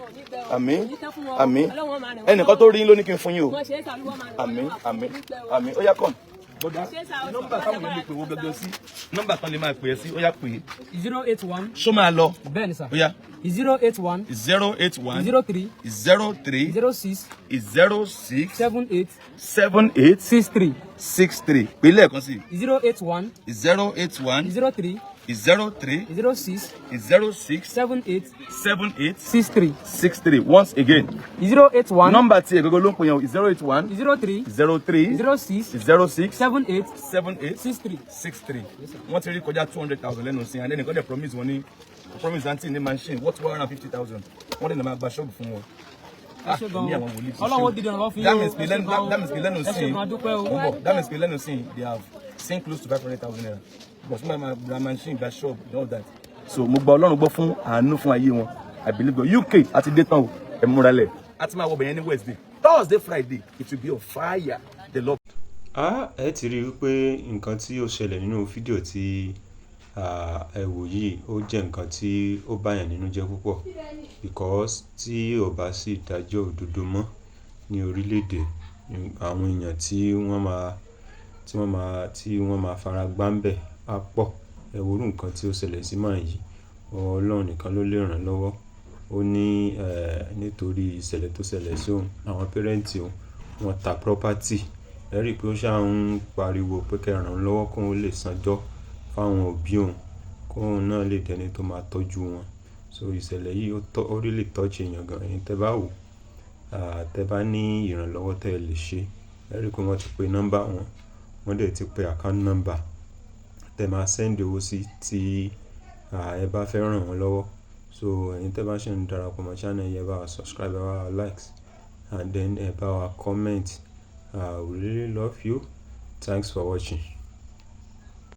B: àmín, àmín. Ẹnìkan tó rí yín ló ní kí n fún yín o. Àmín, àmín, àmín. Ó yá, kàn bọ́dá, nọ́mbà táwọn èèyàn lè pè wọ́n gẹ́gẹ́ sí, nọ́mbà kan lè máa pè é sí, ó yá, pè é.
C: 081.
B: Ṣó máa lọ?
C: Bẹ́ẹ̀ni sà.
B: Ó yá.
C: 081.
B: 081.
C: 03.
B: 03.
C: 06.
B: 06.
C: 78.
B: 78.
C: 63.
B: 63. Pè lẹ́ẹ̀kan sí.
C: 081.
B: 081.
C: 03.
B: 03.
C: 06.
B: 06.
C: 78.
B: 78.
C: 63.
B: 63. Once again.
C: 081.
B: Nọ́mbà tí ẹ̀gọ́gọ́ ló ń pè yàn, 081.
C: 03.
B: 03.
C: 06.
B: 06.
C: 78.
B: 78.
C: 63.
B: 63. Wọ́n ti rí kọjá 200,000 lẹ́nu sí, and ẹnìkan dẹ̀ promise wọn ní, promise aunty ní machine worth 150,000. Wọ́n dẹ̀ máa gba ṣọ́ọ̀bù fún wọn.
C: Ẹ ṣé gan-an.
B: Ní àwọn wòlíì ti ṣe
C: Ọlọ́run
B: o.
C: ó dìde ìrànlọ́wọ́ fún yín
B: That
C: o.
B: means pé
C: Ẹ ṣé
B: lẹ́nu
C: gan-an.
B: That means pé lẹ́nu
C: Ẹ ṣé
B: sí
C: gan-an, a dúpẹ́ o.
B: mo bọ̀. That means pé lẹ́nu sí, they have seen close to 500,000 naira because wọ́n máa ra machine, gba shop and all that. So mo gba Ọlọ́run gbọ́ fún àánú fún ayé wọn. I believe God. UK àti dé tán o, ẹ múra lẹ̀. A ti máa wọ bẹ̀yẹn ní Wednesday, Thursday, Friday. It will be on fire, the Lord.
A: Ah, ẹ ti rí i wípé nǹkan tí ó ṣẹlẹ̀ nínú fídíò tí ẹ wò yìí, ó jẹ́ nǹkan tí ó báyàn nínú jẹ́ púpọ̀, because tí ò bá sí ìdájọ́ òdodo mọ́ ní orílẹ̀-èdè, àwọn èèyàn tí wọ́n máa fara gbá ń bẹ̀ á pọ̀. Ẹ wo irú nǹkan tí ó ṣẹlẹ̀ sí man yìí. Ọlọ́run nìkan ló lè ràn lọ́wọ́. Ó ní nítorí ìṣẹ̀lẹ̀ tó ṣẹlẹ̀ sí òun, àwọn parent òun, wọ́n ta property. Ẹ rí i pé ó ṣà ń pariwo pé kí ẹ ràn án lọ́wọ́ kó lè sanjọ́ fún àwọn òbí òun. kóun náà lè dẹni tó máa tọ́jú wọn. So ìṣẹ̀lẹ̀ yìí, ó tọ́, ó really touch èèyàn gan. Ẹ̀yin tẹ́ bá wò, tẹ́ bá ní ìrànlọ́wọ́ tẹ́ ẹ lè ṣe, ẹ rí i pé wọ́n ti pe nọ́mbà wọn, wọ́n dẹ̀ ti pe account number tẹ́ máa send owó sí tí ẹ bá fẹ́ ràn wọ́n lọ́wọ́. So ẹ̀yin tẹ́ bá ṣe ń darapọ̀ mọ́ channel yìí, ẹ bá wa subscribe, ẹ bá wa likes and then ẹ bá wa comment. We really love you. Thanks for watching.